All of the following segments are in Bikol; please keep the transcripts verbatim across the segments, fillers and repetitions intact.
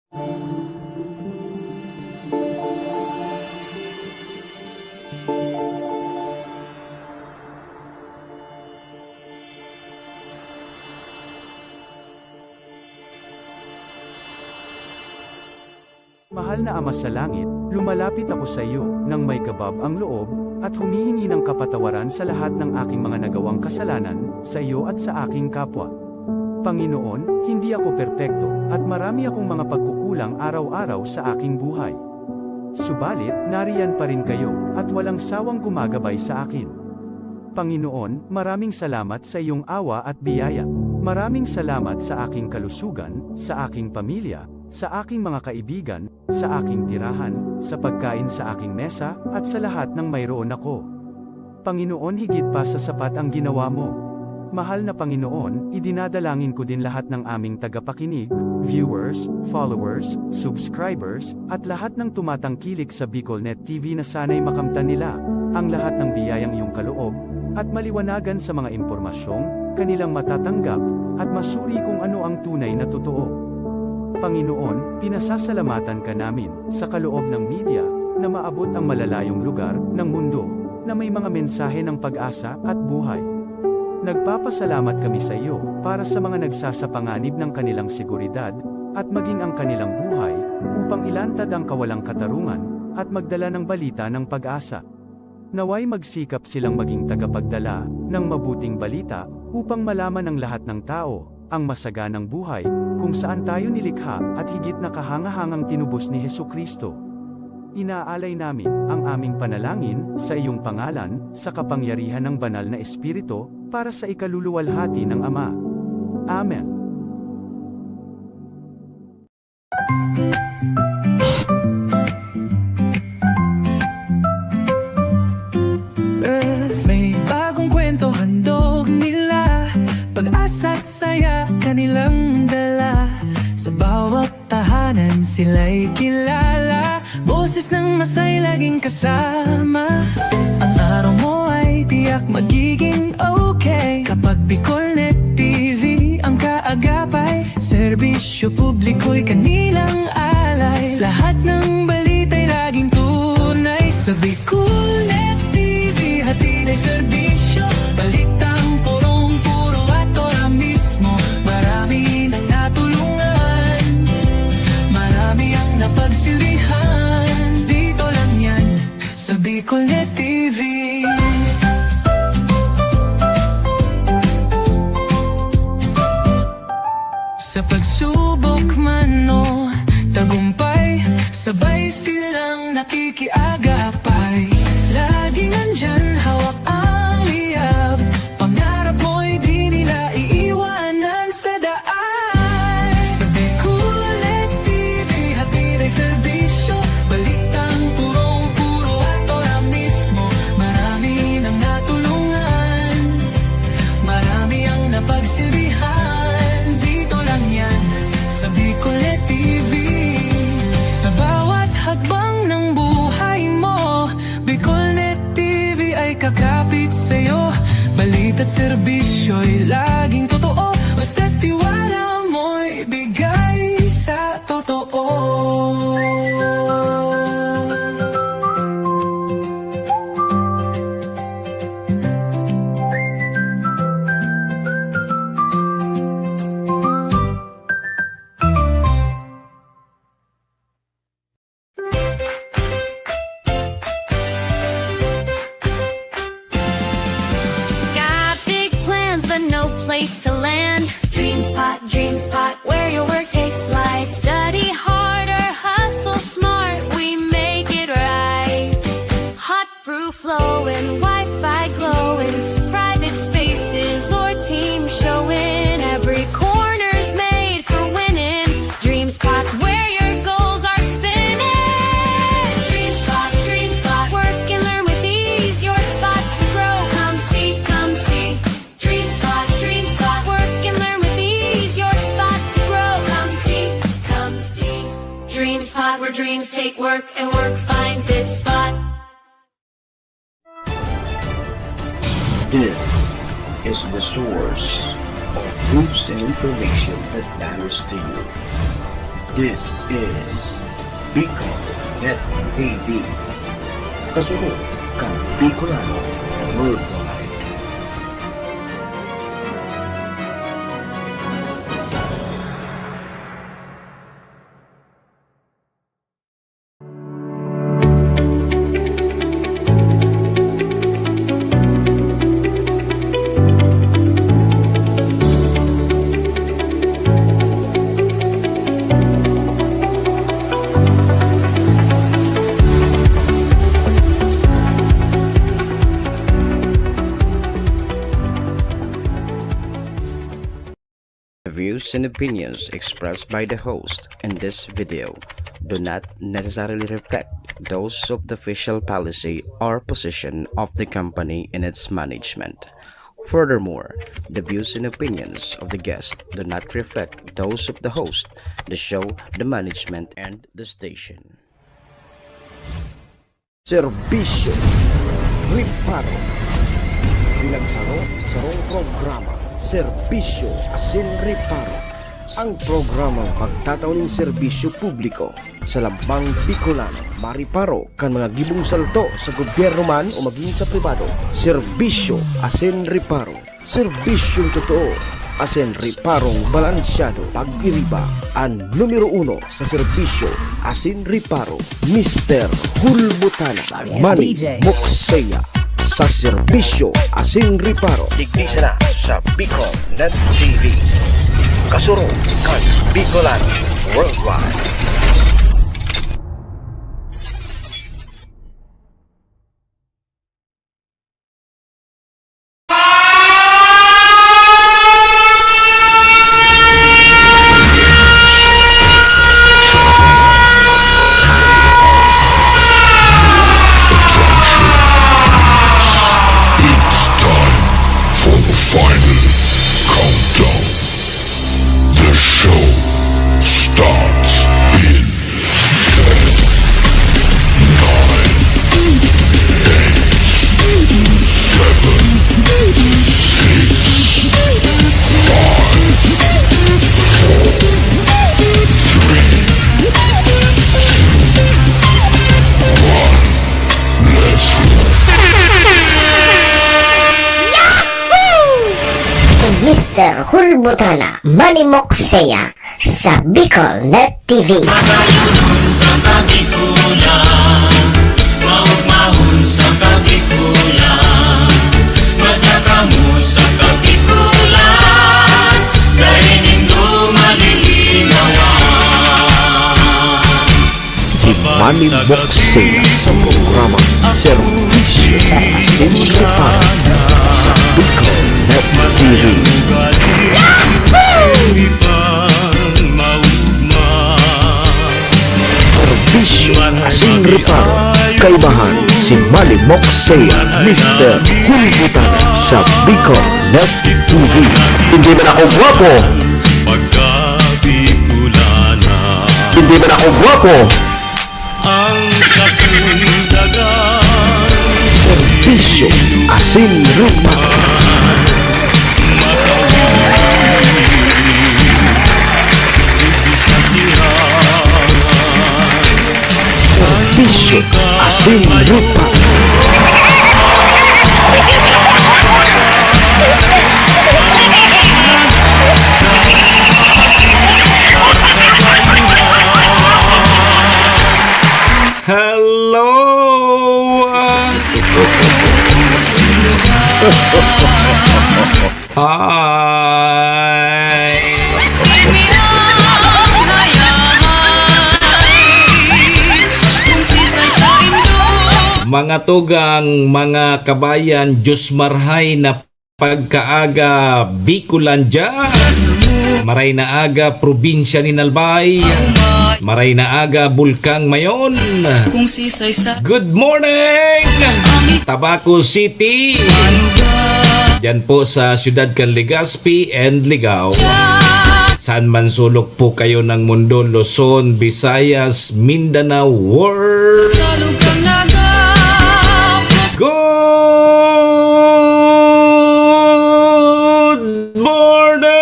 Mahal na Ama sa Langit, lumalapit ako sa iyo nang may kabab ang loob, at humihingi ng kapatawaran sa lahat ng aking mga nagawang kasalanan, sa iyo at sa aking kapwa. Panginoon, hindi ako perpekto, at marami akong mga pagkukulang araw-araw sa aking buhay. Subalit, nariyan pa rin kayo, at walang sawang gumagabay sa akin. Panginoon, maraming salamat sa iyong awa at biyaya. Maraming salamat sa aking kalusugan, sa aking pamilya, sa aking mga kaibigan, sa aking tirahan, sa pagkain sa aking mesa, at sa lahat ng mayroon ako. Panginoon, higit pa sa sapat ang ginawa mo. Mahal na Panginoon, idinadalangin ko din lahat ng aming tagapakinig, viewers, followers, subscribers, at lahat ng tumatangkilik sa BicolNet T V na sana'y makamtan nila ang lahat ng biyayang iyong kaloob at maliwanagan sa mga impormasyong kanilang matatanggap at masuri kung ano ang tunay na totoo. Panginoon, pinasasalamatan ka namin sa kaloob ng media na maabot ang malalayong lugar ng mundo na may mga mensahe ng pag-asa at buhay. Nagpapasalamat kami sa iyo para sa mga nagsasapanganib ng kanilang seguridad at maging ang kanilang buhay upang ilantad ang kawalang katarungan at magdala ng balita ng pag-asa. Nawa'y magsikap silang maging tagapagdala ng mabuting balita upang malaman ng lahat ng tao ang masaganang buhay kung saan tayo nilikha at higit na kahangahangang tinubos ni Jesu-Cristo. Inaalay namin ang aming panalangin sa iyong pangalan, sa kapangyarihan ng Banal na Espiritu, para sa ikaluluwalhati ng Ama. Amen. Eh, may bagong kwento handog nila, pag-asa't saya kanilang dala. Sa bawat tahanan sila'y kilala, boses ng masay laging kasama. Ang araw mo ay tiyak magiging okay kapag BicolNet T V ang kaagapay. Serbisyo publiko'y kanilang alay. Lahat ng balita'y laging tunay. Sa BicolNet T V, hatid ay serbisyo. Balitang purong-puro at ora mismo. Marami nang natulungan. Marami ang napagsilbihan. Dito lang yan, sa BicolNet T V. Sa pagsubok man o tagumpay, sabay silang nakikiagapay. Laging nandyan, hawak ang liyab. Pangarap mo'y di nila iiwanan sa daan. Sa BicolNet T V, hatid ay serbisyo. Balitang purong-puro at ora mismo. Marami nang natulungan. Marami ang napagsilbihan. Dito lang yan, sa BicolNet T V. Sa bawat hakbang ng buhay mo, BicolNet T V ay kakapit sa'yo. Balita't serbisyo'y laging totoo. Basta't tiwala mo'y bigay sa totoo. Got big plans, but no place to land. Dream Spot, Dream Spot, where your work takes flight. Study hard or hustle smart, we make it right. Hot brew flowing, Wi-Fi glowing, private spaces or team showing. Every corner's made for winning. Dream Spot's where your goals are spinning. Dream Spot, Dream Spot, work and learn with ease. Your spot to grow. Come see, come see. Dream Spot, Dream Spot, work and learn with ease. Your spot to grow. Come see, come see. Dream Spot, where dreams take work and work finds its spot. This is the source of news and information that matters to you. This is Bicol Net T V. Kasunod kan Bicolano Worldwide. The views and opinions expressed by the host in this video do not necessarily reflect those of the official policy or position of the company and its management. Furthermore, the views and opinions of the guest do not reflect those of the host, the show, the management, and the station. Serbisyo Reparo. Pinagsaro, sarong programa, Serbisyo asin Reparo. Ang programang magtatao nin serbisyo publiko sa lambang Bicolano, mariparo kan mga gibong salto sa gobyerno man o magin sa pribado. Serbisyo asin Reparo. Serbisyong totoo asin reparong balansyado. Pag-iriba, an numero uno sa serbisyo asin reparo, Mister Hulbutana, Manny Mokseya, sa serbisyo asin reparo. Digdi sana sa Bicol Net T V. Kasurog kan Bicolano Worldwide. It's time for the final countdown. The show starts in ten, nine, eight, seven, six, five, four, three, two, one. Let's roll. Si Mister Hulbutana, Manny Mokseya, sa Bicol Net T V. Matayunon sa Kabikulan, maugmahon sa Kabikulan, madya kamo sa Kabikulan, dai nindo malilinawan. Si Manny Mokseya sa programa Serbisyo asin Reparo sa Bicol Net T V. Serbisyo asin Reparo, kaibahan si Manny Mokseya, Mister Hulbutana sa Bicol Net T V. Hindi man ako gwapo. Pagkabikulana. Hindi man ako gwapo. Ang sakong daga. Serbisyo asin reparo. Serbisyo asin reparo. Hello! Hi! Mga tugang, mga kabayan, Diyos marhay na pagkaaga, Bicolandia. Maray na aga, probinsya nin Albay. Maray na aga, Bulkang Mayon. Good morning! Tabaco City. Diyan po sa siyudad kan Legazpi and Ligao. Saan man sulok po kayo ng mundo, Luzon, Visayas, Mindanao, world. Good morning!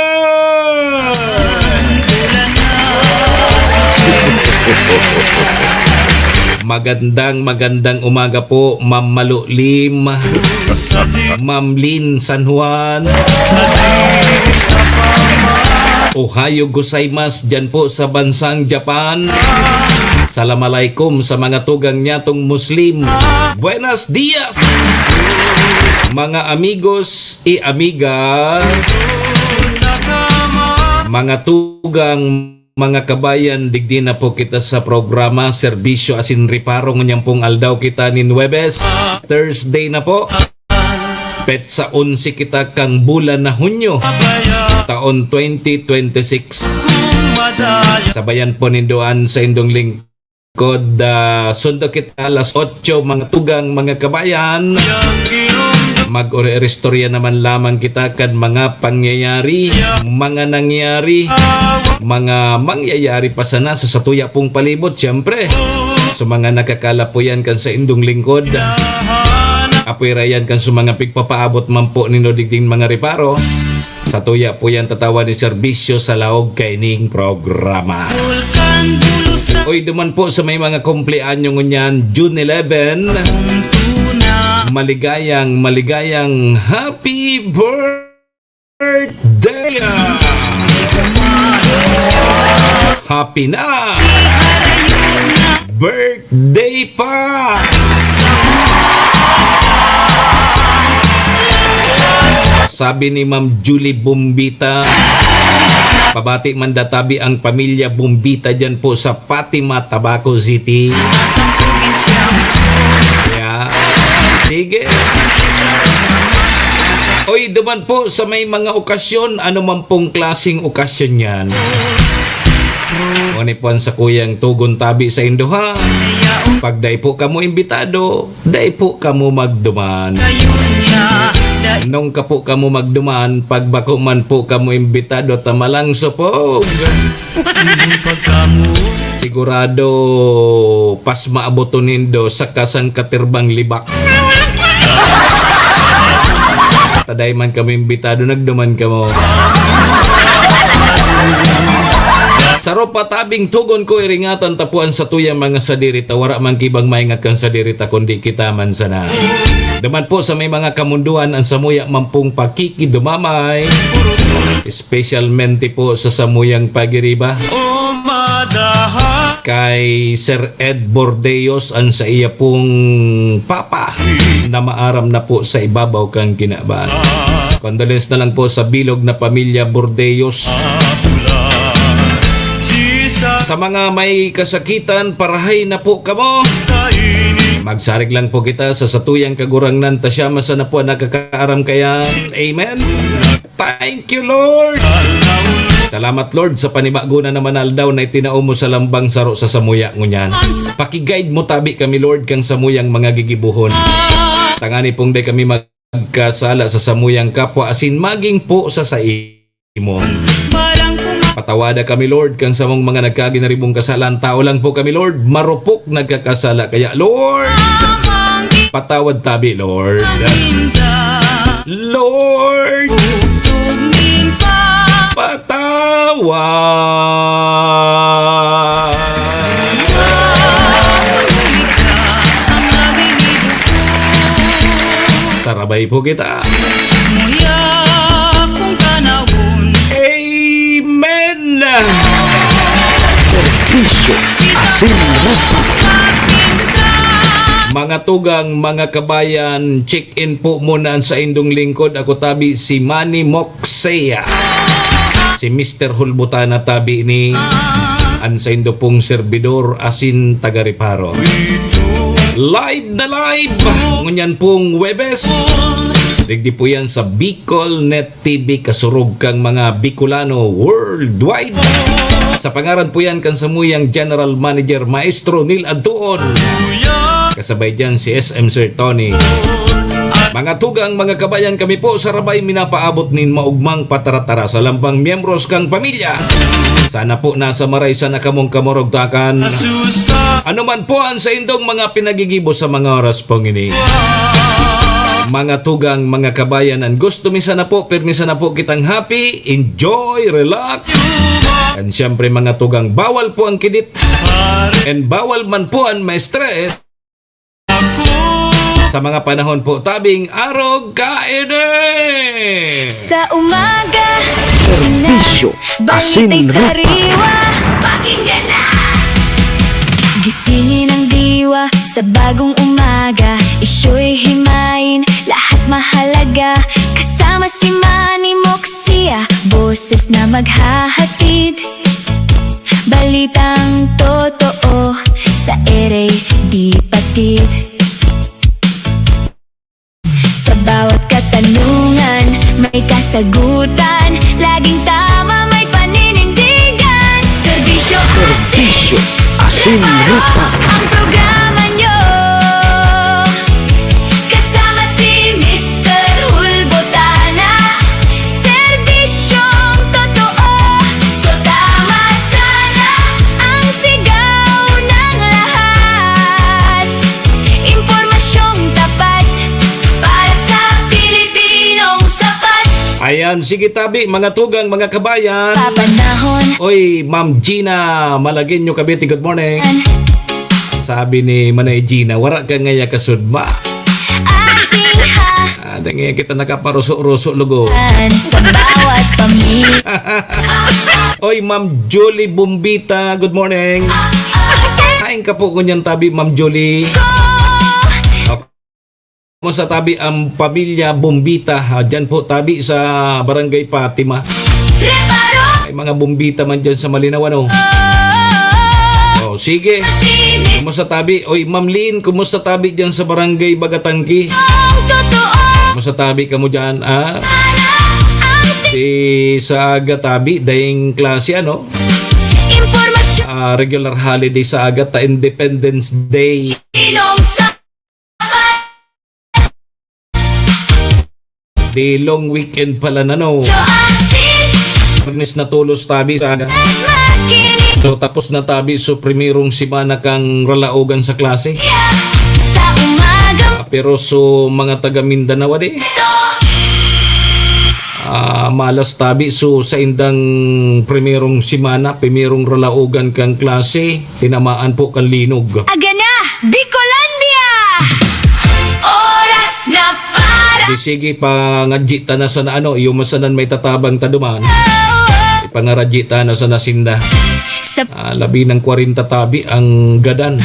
Magandang, magandang umaga po, Ma'am Malulim, Ma'am Lin San Juan. Ohayo gozaimasu dyan po sa bansang Japan. Salam alaikum sa mga tugang nyatong Muslim. Buenos dias, mga amigos y amigas, mga tugang, mga kabayan, digdi na po kita sa programa, Serbisyo asin Reparo. Ngunyan pong aldaw kita nin Huwebes, Thursday na po. Petsa onse kita kang bulan na Hunyo, taon twenty twenty-six. Sabayan po nindo an saindong lingkod, ah, sundo kita alas otso, mga tugang, mga kabayan. Mag-ori-oristorya naman lamang kita kan mga pangyayari, mga nangyari, mga mangyayari pa sana sa satuya pong palibot, siyempre. So, mga nakakalapo yan kan saindong lingkod. Apoy rayan kan sa mga pigpapaabot man po nindo digding mga reparo. Satuya po yan tatawan ni serbisyo sa laog kaining programa. Oy, duman po sa may mga kumpleanyo ngunyan, June eleven. Maligayang, maligayang happy birthday! Happy na birthday pa! Sabi ni Ma'am Julie Bombita, pabati man da tabi ang pamilya Bombita dyan po sa Fatima, Tabaco City. Yeah. Sige. Oy, duman po sa may mga okasyon, ano man pong klaseng okasyon yan. Ngunit po ang sakuyang tugon tabi saindo, ha? Pag dai po kamo imbitado, dai po kamo magduman. Nung ka po kamo magduman, pag bako man po kamo imbitado, tama lang supog. Sigurado, pas maaboton nindo sa kasang katirbang libak. Taday man kamo imbitado, nagduman kamo. Saro pa tabing tugon ko, iringatan ta po an satuyang mga sadiri ta wara man kibang maingat kan sadiri ta, kundi kita man sana. Duman po sa may mga kamundoan, an samuya man pong pakikidumamay, espesyalmente po sa samuyang pagiriba. Kay Sir Ed Bordeos, an saiya pong papa na maaram na po sa ibabaw kan kinaban. Condolence na lang po sa bilog na pamilya Bordeos. Sa mga may kasakitan, parahay na po kamo. Magsarig lang po kita sa satuyang Kagurangnan, ta siya man sana po an nakakaaram kaiyan. Amen. Thank you, Lord. Salamat, Lord, sa panibago na naman aldaw na itinao mo sa lambang saro sa samuya ngunyan. Paki-guide mo tabi kami, Lord, kan samuyang mga gigibohon. Tangani pong dai kami magkasala sa samuyang kapwa, asin magin po sa saimo. Patawada kami, Lord, kan samong mga nagkaginaribong kasalan. Tao lang po kami, Lord, marupok nagkakasala. Kaya, Lord, patawad tabi, Lord. Lord, patawad. Sarabay po kita. Amen. Serbisyo asin reparo. Mga tugang, mga kabayan, check-in po muna an saindong lingkod. Ako tabi si Manny Moxea. Si Mister Hulbutana tabi ni an saindo pong serbidor asin taga-reparo. Live na live! Ngunyan pong Huwebes, digdi po yan sa Bicol Net T V, kasurog kang mga Bicolano worldwide. Sa pangaran po yan kan samuyang General Manager, Maestro Neil Antuon. Kasabay dyan si S M Sir Tony. Mga tugang, mga kabayan, kami po sa Rabay minapaabot nin maugmang pataratara sa lambang miyembros kang pamilya. Sana po nasa maray sana kamong kamurugtakan. Ano man po ang saindong mga pinagigibo sa mga oras pong ini. Mga tugang, mga kabayan, an gusto mi sana po, pirmi sana po kitang happy, enjoy, relax. And siyempre, mga tugang, bawal po ang kidit. And bawal man po ang ma-stress sa mga panahon po tabing arog kaini. Sa umaga, Serbisyo, balita'y asin, sariwa. Pakinggan na! Gisingin ang diwa sa bagong umaga. Isyu'y himayin, lahat mahalaga. Kasama si Manny Moxia, boses na maghahatid. Balitang totoo sa ere di patid. Sa bawat katanungan, may kasagutan. Laging tama, may paninindigan. Serbisyo Asin. Serbisyo Asin Reparo. Reparo. Ang programa nyo. Kasama si Mister Hulbotana. Serbisyong totoo. So tama sana ang sigaw ng lahat. Impormasyong tapat para sa Pilipinong sapat. Ayan, sige tabi, mga tugang, mga kabayan. Papanahon. Oy, Ma'am Gina Malagueño, Cavite, good morning. An- Sabi ni Manay Gina, "Wara ka ngaya kasudma." Ating ha- Ah, dangay kita nakaparuso-ruso, lugo. An sa bawat pami- Oy, Ma'am Julie Bumbita, good morning. Kain ka po ngunyan tabi, Ma'am Julie. Ko- Okay. Kumusta tabi ang pamilya Bumbita, ha? Diyan po tabi sa Barangay Fatima. Reparo. May mga Bumbita man diyan sa Malinaw, ano? Oh. Oh, sige. Kumusta tabi? Oy, Ma'am Lynn, kumusta tabi diyan sa Barangay Bagatangki? Ang totoo. Kumusta tabi kamo diyan, ah? Ang si- Di sa aga tabi, daing klase, ano? Impormasyon. Ah, regular holiday sa aga ta Independence Day. Inong sa- Di long weekend pala na, no? Joasin. Permis na tulos tabi sa aga. Makinig. So, tapos na tabi, so, primerong semana kang ralaogan sa klase. Sa umaga. Ah, pero so, mga taga Mindanao, adi? Ito. Ah, malas tabi, so, sa indang primerong semana, primerong ralaogan kang klase, tinamaan po kang linog. Aga na! Bicolandia! Oras na para Di sige, pangadji ta na sana, ano, iyo masanan may tatabang ta duman. Ipangaradji ta na sana sinda. Sa Ah, labi ng kwarenta tabi ang gadan.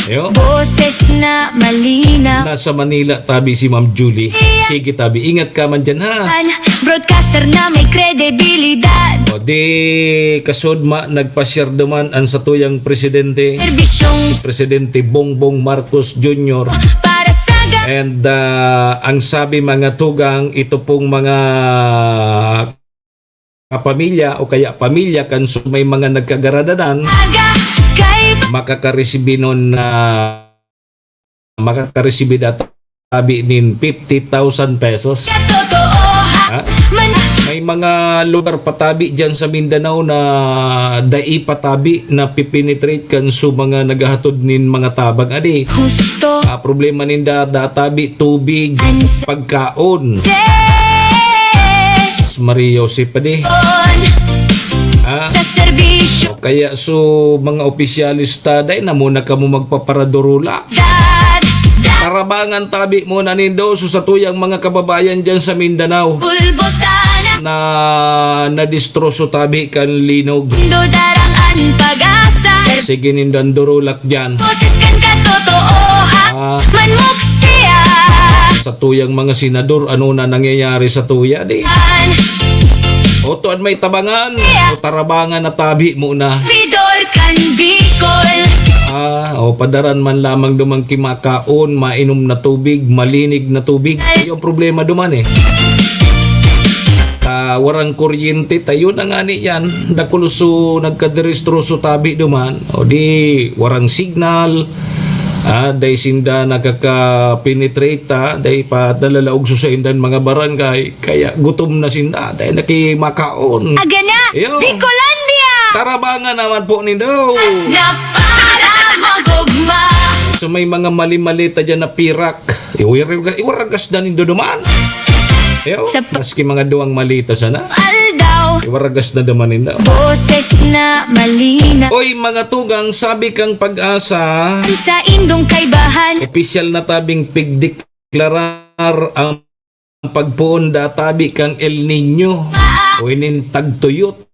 Iyo. Boses na malinaw. Nasa Manila tabi si Ma'am Julie. Sige tabi, ingat ka man dyan, ha? An broadcaster na may kredibilidad. O di, kasudma, nagpa-share duman ang satuyang presidente, Serbisyong si Presidente Bongbong Marcos Junior. Para sa ga- And, ah, ang sabi, mga tugang, ito pong mga kapamilya o kaya pamilya kan su-, may mga nagkagaradanan, Aga, kay- makakaresibi nun na makakaresibi data tabi nin fifty thousand pesos. Totoo, ha? Ha? Man- May mga lugar patabi diyan sa Mindanao na dai patabi na pipenetrate kan su mga naghahatod nin mga tabang adi. Husto. Ah, problema ninda, databi, tubig, Ansa- pagkaon. Ses- Maria Joseph pa di. On. Ha? Sa serbisyo. Kaya so, mga opisyales ta, dai na muna kamo magpaparadurula. Dad, dad. Tarabangan tabi muna nindo, so satuyang mga kababayan dyan sa Mindanao Ulbotana. Na nadistroso tabi kan linog. Mundo darang an pag-asa. Sige nindang durulak dyan. Boses kan katotoohan. Ah. Manmuk siya. Satuyang mga senador, ano na nangyayari satuya, di? An. O, tuan may tabangan. Yeah. O, tarabangan na tabi muna. Bidor kan Bicol. Ah, o, padaran man lamang dumang kimakaon, mainom na tubig, malinig na tubig. Ay. Yung problema duman, eh. Ta, warang kuryente, tayo na nga ni yan. Dakuloso, nagkadiristroso tabi duman. O di, warang signal. Ah, dai sinda nakaka-penetrate, ah, dai pa nalalaog sa saindang mga barangay. Kaya gutom na sinda, dai nakimakaon. Aga na! Iyo. Bicolandia! Tarabangan naman po nindo. As na para magugma. So may mga mali-mali ta dyan na pirak. Iwaragas, iwaragas na nindo duman. Iyo. Sa pa- Maski mga duwang mali ta sana. Aldaw. Iwaragas na naman ninda. Boses na malinaw. Oy, mga tugang, sabi kang Pag-asa, sa indong kaibahan. Opisyal na tabing pigdeklarar ang pagpoon da tabi kang El Niño. O inin tagtuyot.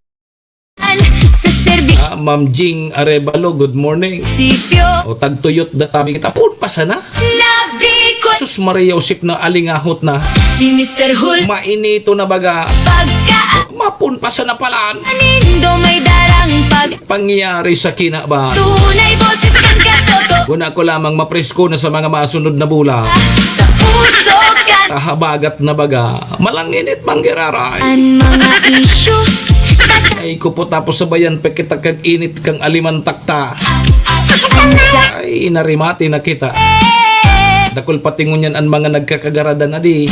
Sa serbisyo. Ah, Ma'am Jing Arevalo, good morning. Sipyo. O tagtuyot da tabi kita. Pun pa sana. Na Bicol. Sus Maria Josep na alingahot na. Si Mister Hul. Mainito na baga. Pagka. Mapun pa sana palan. Nindo may darang pag. Pangyayari sa kinaban. Tunay boses kan katoto. Una ko lamang mapresko na sa mga masunod na bola. Sa puso kan. Kahabagat na baga. Malanginit manggiraray. An mga isyu. Ay ko po tapos sabayan pa kita kag init kang alimantak ta. An sa. Ay, narimati na kita. Dakul pati ngunyan an mga nagkakagaradan na di.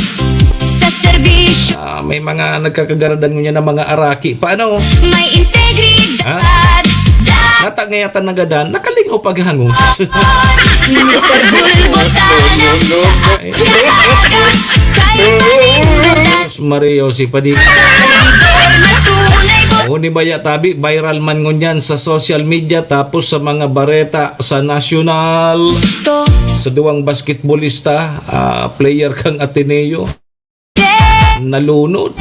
Sa serbisyo. Ah, may mga nagkakagaradan ngunyan na mga araki. Paano? May integridad. Ha? Da- Natangayatan na gadan, nakalingaw paghangos. Si Mister Bulbo tanang sa. Ay. Kay panindutan. Sus Maria, si Padi. Sa servidor na tunay bo- O ni baya tabi, viral man ngunyan sa social media, tapos sa mga bareta sa nasyonal. Gusto. Sa duwang basketballista, ah, player kang Ateneo. Nalunod.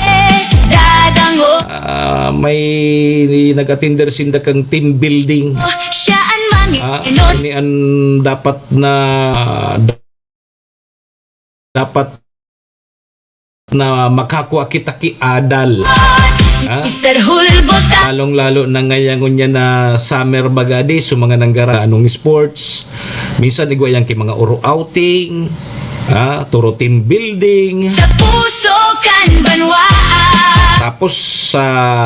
Dadango. Ah, may nag-atinder sinda kang team building. Siya an mangi-, Ah, inot. Ini an dapat na, ah, dapat na makakua kita ki adal. Ha? Mister Hulbot. Lalong-lalo na ngaya ngunyan na summer baga di, so mga nanggara anong sports. Minsan igwa yan ki mga oro outing, ha? Turo team building. Sa puso kan banwaan. Tapos, sa,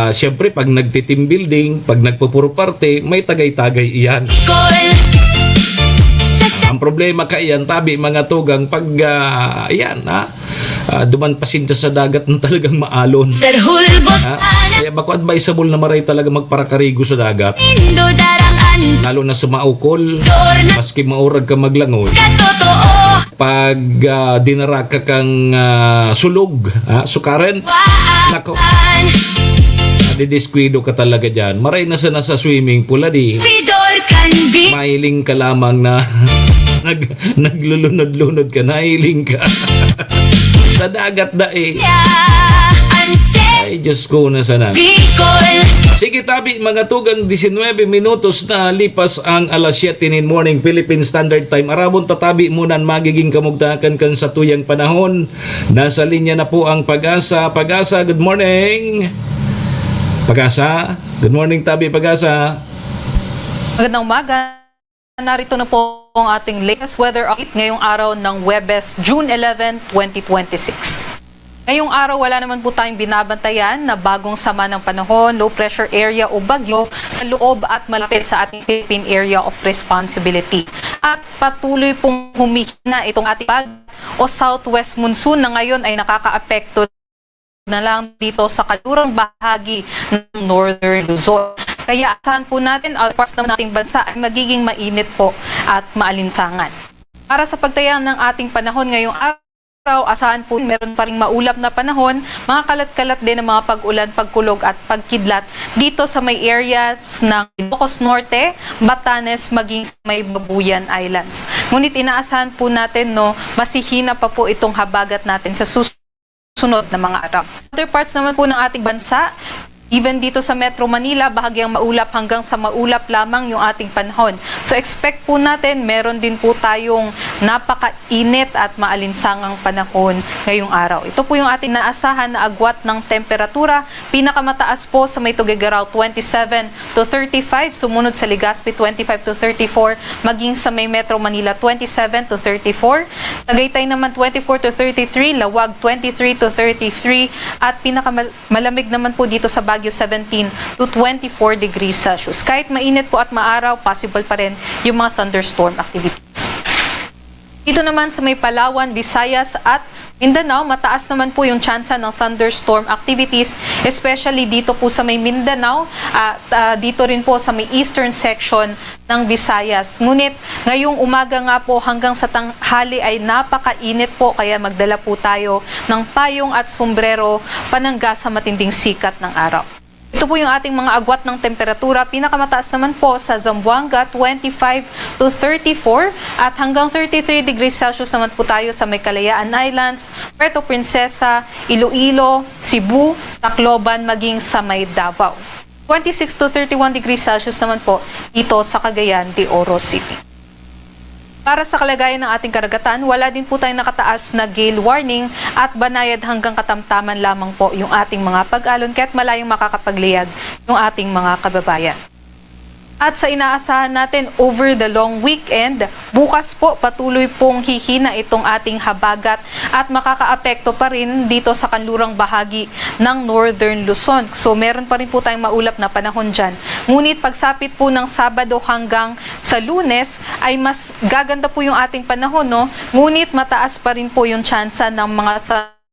siyempre, pag nagti-team building, pag nagpupuro parte, may tagay-tagay iyan. Bicol. Sa, sa Ang problema kaiyan, tabi, mga tugang, pag, ah, iyan, ha? Ah, duman pa sinda sa dagat na talagang maalon. Mister Hulbot. Ha? Kaya bako advisable na maray talaga magparakarigo sa dagat. Indo darangan. Lalo na sa maukol. Dor na. Maski maurag ka maglangoy. Katotoo. Pag, ah, dinara ka kang, ah, sulog, ha? Sukaren. Waan. Nako. Nadidiskuido ka talaga dyan. Maray na sana sa swimming pool, adi. Pidor kan bi- Mahiling ka lamang na nag-, naglulunod-lunod ka, nahiling ka. Sa dagat dai. Ang se- Ay, Diyos ko, na sana. Bicol. Sige, tabi, mga tugang, disinwebe minutos na lipas ang alas siyete nin morning, Philippine Standard Time. Arabon tatabi muna an magiging kamugtakan kan satuyang panahon. Nasa linya na po ang Pag-asa. Pag-asa, good morning. Pag-asa, good morning, tabi, Pag-asa. Magandang umaga. Narito na po ang ating latest weather update ngayong araw ng Huwebes, June eleven, twenty twenty-six. Ngayong araw, wala naman po tayong binabantayan na bagong sama ng panahon, low pressure area o bagyo sa loob at malapit sa ating Philippine Area of Responsibility. At patuloy pong humihina itong ating bag o southwest monsoon na ngayon ay nakakaapekto na lang dito sa kanlurang bahagi ng Northern Luzon. Kaya asahan po natin, other parts naman ng ating bansa ay magiging mainit po at maalinsangan. Para sa pagtaya ng ating panahon ngayong araw, asahan po meron pa ring maulap na panahon, mga kalat-kalat din ang mga pag-ulan, pagkulog at pagkidlat dito sa may areas ng Ilocos Norte, Batanes, maging sa may Babuyan Islands. Ngunit inaasahan po natin, no, mas hihina pa po itong habagat natin sa susunod na mga araw. Other parts naman po ng ating bansa, even dito sa Metro Manila, bahagyang maulap hanggang sa maulap lamang yung ating panahon. So, expect po natin, meron din po tayong napakainit at maalinsangang panahon ngayong araw. Ito po yung ating naasahan na agwat ng temperatura. Pinakamataas po sa may Tuguegarao, twenty-seven to thirty-five. Sumunod sa Legazpi, twenty-five to thirty-four. Maging sa may Metro Manila, twenty-seven to thirty-four. Tagaytay naman, twenty-four to thirty-three. Laoag, twenty-three to thirty-three. At pinakamal-, malamig naman po dito sa Baguio, seventeen to twenty-four degrees Celsius. Kahit mainit po at maaraw, possible pa rin yung mga thunderstorm activities. Dito naman sa may Palawan, Visayas at Mindanao, mataas naman po yung tsansa ng thunderstorm activities, especially dito po sa may Mindanao at, ah, dito rin po sa may eastern section ng Visayas. Ngunit ngayong umaga nga po hanggang sa tanghali ay napakainit po, kaya magdala po tayo ng payong at sombrero panangga sa matinding sikat ng araw. Ito po yung ating mga agwat ng temperatura. Pinakamataas naman po sa Zamboanga, twenty-five to thirty-four, at hanggang thirty-three degrees Celsius naman po tayo sa may Kalayaan Islands, Puerto Princesa, Iloilo, Cebu, Tacloban, maging sa may Davao. Twenty-six to thirty-one degrees Celsius naman po dito sa Cagayan de Oro City. Para sa kalagayan ng ating karagatan, wala din po tayong nakataas na gale warning at banayad hanggang katamtaman lamang po yung ating mga pag-alon, kaya't malayong makakapagliyag yung ating mga kababayan. At sa inaasahan natin over the long weekend, bukas po patuloy pong hihina itong ating habagat at makakaapekto pa rin dito sa kanlurang bahagi ng Northern Luzon. So meron pa rin po tayong maulap na panahon dyan. Ngunit pagsapit po ng Sabado hanggang sa Lunes ay mas gaganda po yung ating panahon, no? Ngunit mataas pa rin po yung tsansa ng mga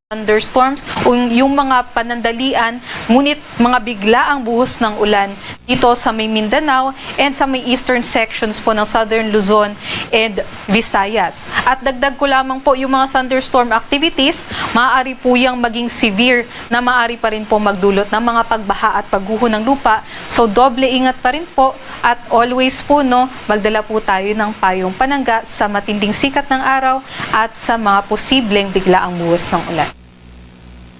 thunderstorms o yung mga panandalian, ngunit mga biglaang buhos ng ulan dito sa may Mindanao and sa may eastern sections po ng Southern Luzon and Visayas. At dagdag ko lamang po, yung mga thunderstorm activities, maaari po yang maging severe na maaari pa rin po magdulot ng mga pagbaha at pagguho ng lupa. So, doble ingat pa rin po at always po, no, magdala po tayo ng payong panangga sa matinding sikat ng araw at sa mga posibleng biglaang buhos ng ulan.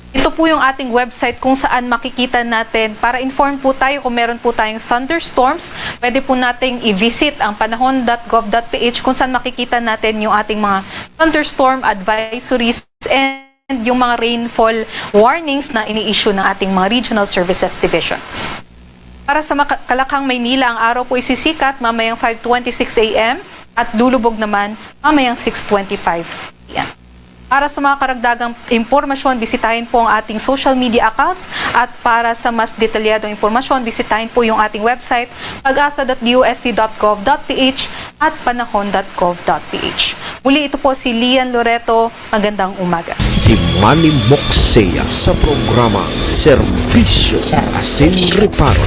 Ito po yung ating website kung saan makikita natin. Para informed po tayo kung meron po tayong thunderstorms, pwede po nating i-visit ang panahon dot gov dot ph kung saan makikita natin yung ating mga thunderstorm advisories and yung mga rainfall warnings na ini-issue ng ating mga regional services divisions. Para sa maka-, Kalakhang, Maynila, ang araw po isisikat mamayang five twenty-six a m at lulubog naman mamayang six twenty-five p m. Para sa mga karagdagang impormasyon, bisitahin po ang ating social media accounts at para sa mas detalyadong impormasyon, bisitahin po yung ating website, pag-asa dot d o s t dot gov dot p h at panahon dot gov dot p h. Muli, ito po si Lian Loreto. Magandang umaga. Si Manny Moxea sa programa Serbisyo Asin Reparo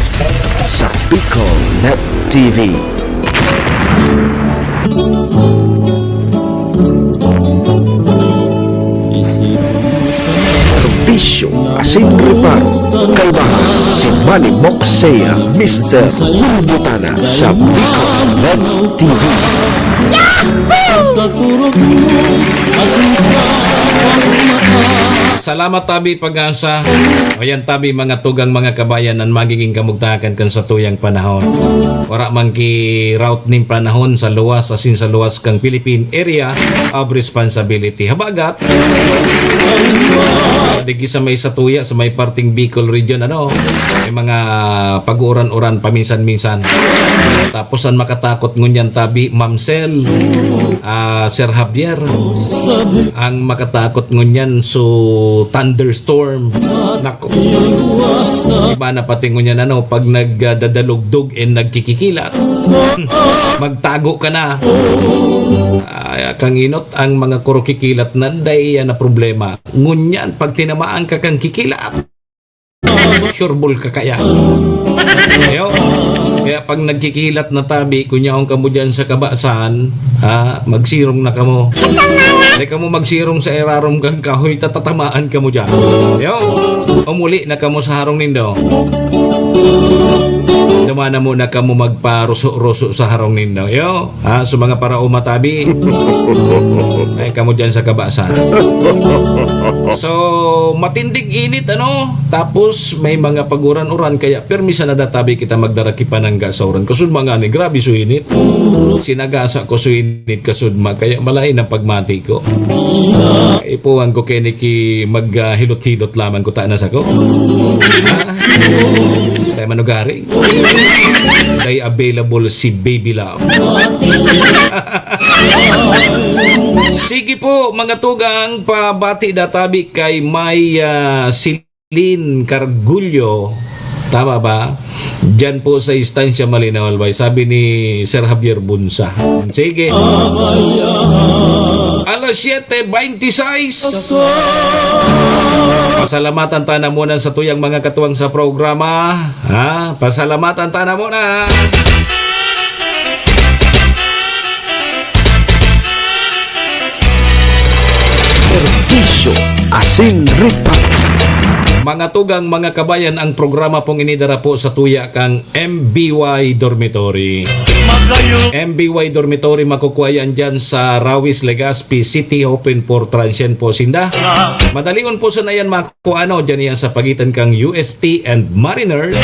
sa Bicol Net T V. Serbisyo Asin Reparo, kaibahan si Manny Moxea, Mister Bulbutana sa Bicol Net T V. Salamat, tabi Pag-asa. O yan, tabi, mga tugang, mga kabayan, an magiging kamugtakan kan satuyang panahon. Wara man ki route nin panahon sa luwas asin sa luwas kang Philippine Area of Responsibility. Habagat, digdi sa may satuya, sa may parting Bicol Region, ano, may mga pag-uuran-uran paminsan-minsan. Tapos an makatakot ngunyan, tabi, Ma'am Sel, ah, Sir Javier, ang makatakot ngunyan so thunderstorm. Nako. Iba na pati ngunyan, ano, pag nagdadalugdog and nagkikikilat. Magtago ka na. Ah, kang inot, ang mga kurukikilat na dai na problema. Ngunyan, pag tinamaan ka kang kikilat, sureball ka kaya. Ayo. Kaya pag nagkikilat na, tabi, kun yaon kamo diyan sa kabasan, ha, magsirong na kamo. Dai kamo magsirong sa irarom kan kahoy, tatatamaan kamo diyan. Ayo. Umuli na kamo sa harong nindo. Duman na muna kamo magparuso-ruso sa harong nindo. Ayo. Ah, so mga paraoma, tabi. Ay, kamo dyan sa kabasan. So, matinding init, ano? Tapos, may mga pag-uran-uran, kaya permi sana da, tabi, kita magdara ki panangga sa uran. Kasudma ngani, grabe so init. Sinagasa ko so init, kasudma, kaya malain ang pagmati ko. Ipuhan ko kini ki mag, ah, hilot-hilot lamang ko ta na sako. Ah, tayo manugari. Dai available si Baby Love. Sige po, mga tugang, pabati da tabi kay may, ah, Celine Cargullo. Tama ba? Diyan po sa Estancia Malinaw, Albay. Sabi ni Sir Javier Bunsa. Sige. Alas siyete veintiseis. Pasalamatan ta na muna sa tuyang mga katuwang sa programa. Ha? Pasalamatan ta na muna. Serbisyo asin reparo. Mga tugang, mga kabayan, ang programa pong inidara po sa tuya kang M B Y Dormitory. M B Y Dormitory, makukuha yan dyan sa Rawis, Legazpi City. Open for transient po sinda. Madalion po sana yan makuha, ano, dyan yan sa pagitan kang U S T and Mariners.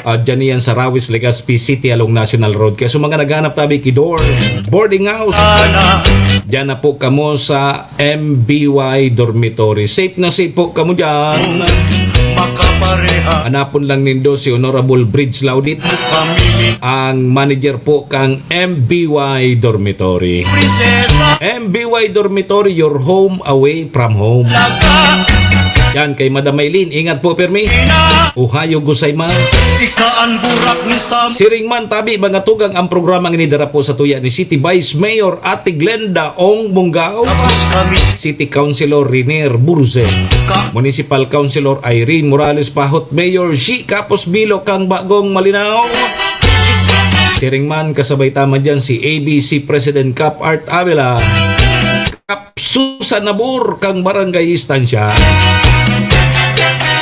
At dyan yan sa Rawis, Legazpi City along National Road. Kaya sa mga naghanap tabi ki dorm, boarding house, dyan na po kamo sa M B Y Dormitory. Safe na safe po kamo dyan. Makapareha. Hanapon lang nindo si Honorable Bridge Laudit, pamili. Ang manager po kang M B Y Dormitory. Prinsesa. M B Y Dormitory, your home away from home. Laga. Yan kay Madam Maylin. Ingat po, Permi. Ina. Ohayo gozaimasu. Ika ang burak ni Sam. Siring man tabi, mga tugang, ang programang inidara po sa tuya ni City Vice Mayor Ate Glenda Ong Bungao, Tapos kami s- City Councilor Renier Burze, Ka- Municipal Councilor Irene Morales Pahot, Mayor Shi Kapos Bilo kang Bagong Malinao. Siring man, kasabay ta man dyan si A B C President Cap Art Avila, Kap Susan Nabor kang Barangay Estancia.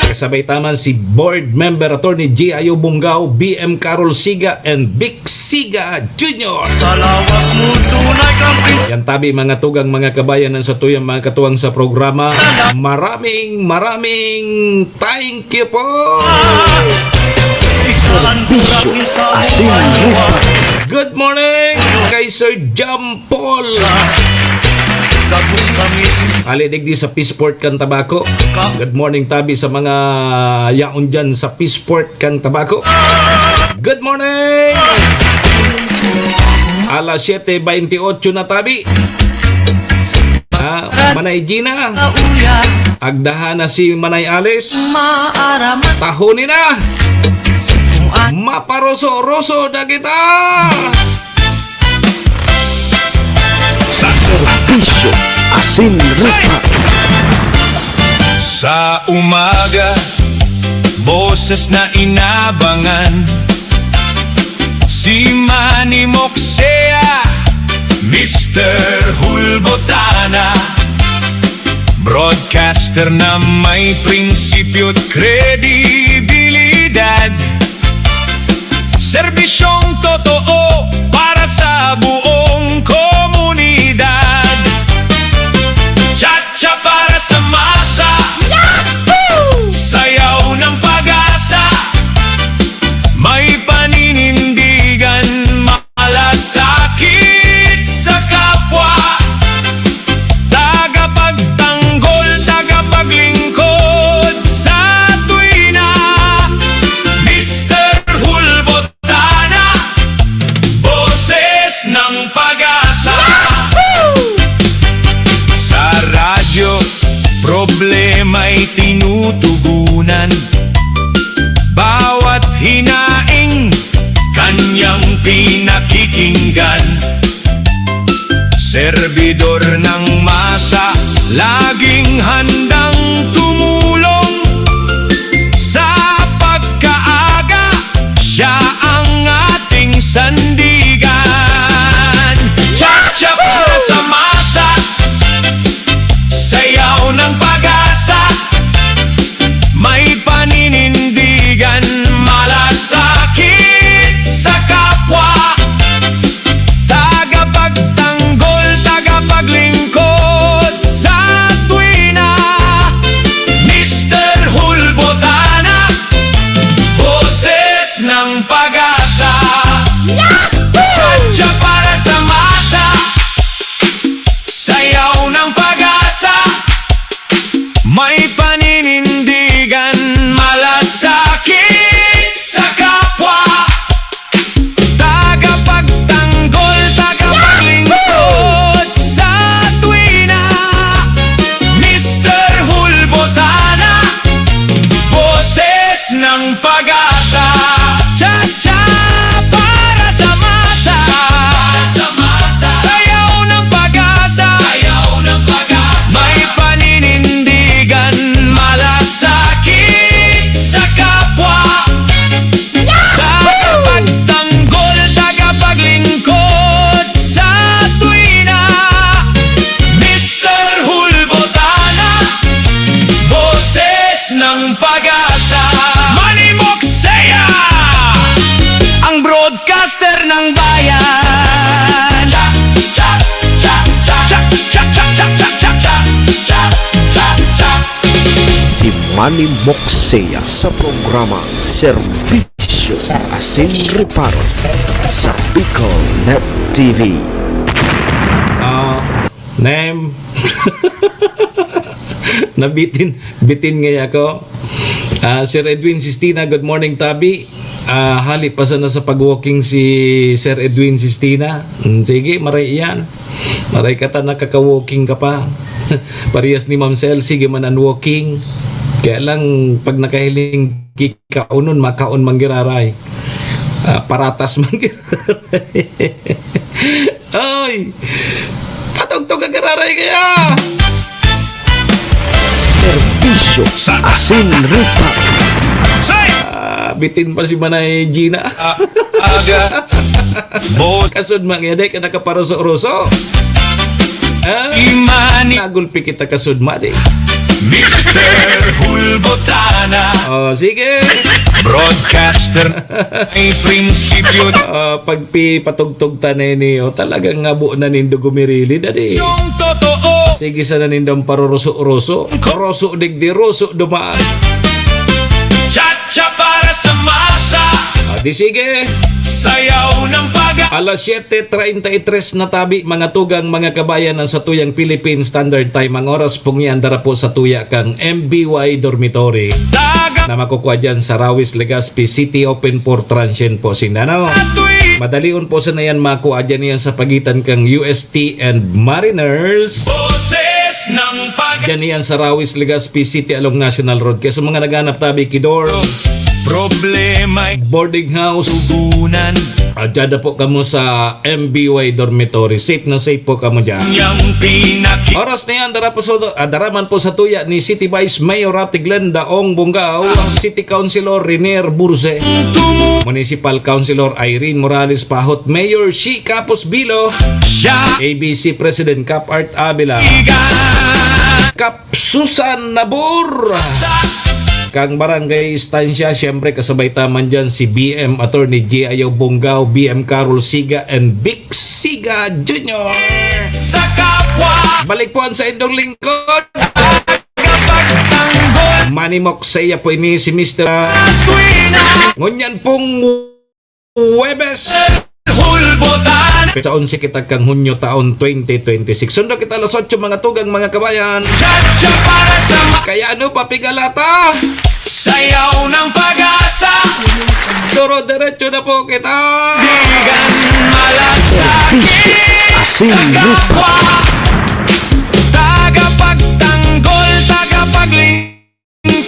Kasabay ta man si Board Member Attorney G I O Bungao, B M Carol Siga, and Vic Siga Junior. Sa lawas mo, tunay kang prinsipe. Yan tabi, mga tugang, mga kabayan, ang satuyang mga katuwang sa programa. Maraming, maraming thank you po. Ika ang burak ni Sam. Serbisyo, asin, lupa. Good morning kay Sir Jam Paul. Tapos kami si Ali digdi sa Peaceport kan Tabaco. Ka- Good morning tabi sa mga yaon dyan sa Peaceport kan Tabaco. Good morning! Alas siyete beintiotso na tabi. Ah, Manay Gina. Agdahan na si Manay Alice. Tahoni na. Maparoso-roso na kita. Sa serbisyo, asin rupa. Sa umaga, boses na inabangan. Si Manny Moksea, Mister Hulbotana. Broadcaster na may prinsipyo't kredibilidad. Serbisyong totoo para sa buong komunidad. Cha-cha para sa masa. Yahoo! Sayaw ng pag-asa. May paninindigan, malasakit sa kapwa. Tagapagtanggol, tagapaglingkod sa tuwina. Mister Hulbotana, boses ng pag-asa. Sa radyo, problema'y tinutugunan. Bawat hinaing, kanyang pinakikinggan. Serbidor ng masa, laging handang tumulong. Sa pagkaaga, siya ang ating sandigan. Cha-cha para sa masa, sayaw ng pag-asa. May paninindigan, malasakit sa kapwa. Tagapagtanggol, tagapaglingkod sa tuwina. Master ng bayan. Cha, cha, cha, cha. Si Manny Moksea sa programang Serbisyo Asin Reparo sa Bicol Net T V. Ah, name. Nabitin, bitin ngaya ako. Ah, Sir Edwin Sistina, good morning, tabi. Ah, hali pa sana sa pag-walking si Sir Edwin Sistina. Hmm, sige, maray iyan. Maray ka ta, nakaka-walking ka pa. Parehas ni Ma'am Cel, sige man an walking. Kaya lang, pag nakahiling ki-, kaonon, makaon man giraray. Ah, paratas man giraray. Ay! Patugtog ang giraray kaya! Serbisyo Asin Reparo. Ah, bitin pa si Manay Gina. Ah, aga. Boss. Kasudma ngaya, di ka nakaparuso-ruso. Ah, Imani. Nagulpi kita kasudma, di. Mister Hulbotana. Oh, sige. Broadcaster. May prinsipyo. Ah, pagpipatugtog ta na ini, oh, talagang ngabo na nindo gumirilid, adi. Yung totoo. Sige sana nindong paruruso-ruso. Ruso digdi, ruso duman. Cha-cha para sa masa. Ah, di sige. Sayaw ng paga- Alas siyete treinta y tres na tabi, mga tugang, mga kabayan, ang satuyang Philippine Standard Time. Ang oras pong yan, dara po sa tuya kang M B Y Dormitory. Daga- Na makukuha dyan sa Rawis, Legazpi City, open for transient po sinda, no? Madalion po sana yan makuha dyan, yan sa pagitan kang U S T and Mariners. Boses ng pag- Dyan yan sa Rawis, Legazpi City along National Road. Kaya sa mga naghanap tabi, Kidor, Problema boarding house, tugunan. Ah, dyan na po kamo sa M B Y Dormitory. Safe na safe po kamo dyan. Yang pinaki- Oras na yan, dara po sa, ah, dara man po sa tuya ni City Vice Mayor Ate Glenda Ong Bongao, City Councilor Renier Burse, Municipal Councilor Irene Morales Pahot, Mayor Shi Capos Bilo, Siya. A B C President Cap Art Avila, Iga. Cap Susan Nabor. Kang Barangay Estancia, siyempre, kasabay ta man dyan si B M Attorney G I O Bongao, B M Carol Siga, and Vic Siga Junior. Sa kapwa. Balik po ang sa indong lingkod. Kapagtanggol. Manny Moksea po ini si Mister Tuwina. Ngunyan pong Huwebes. Hulbotan. Petsa onse kita kang Hunyo taon twenty twenty-six. Sundo kita alas otso, mga tugang, mga kabayan. Chacha para sa ma- Kaya ano pa, pigalata? Sayaw ng pag-asa. Duro-diretso na po kita. Digan malasakit. Asin sa kapwa. Tagapagtanggol, tagapagling-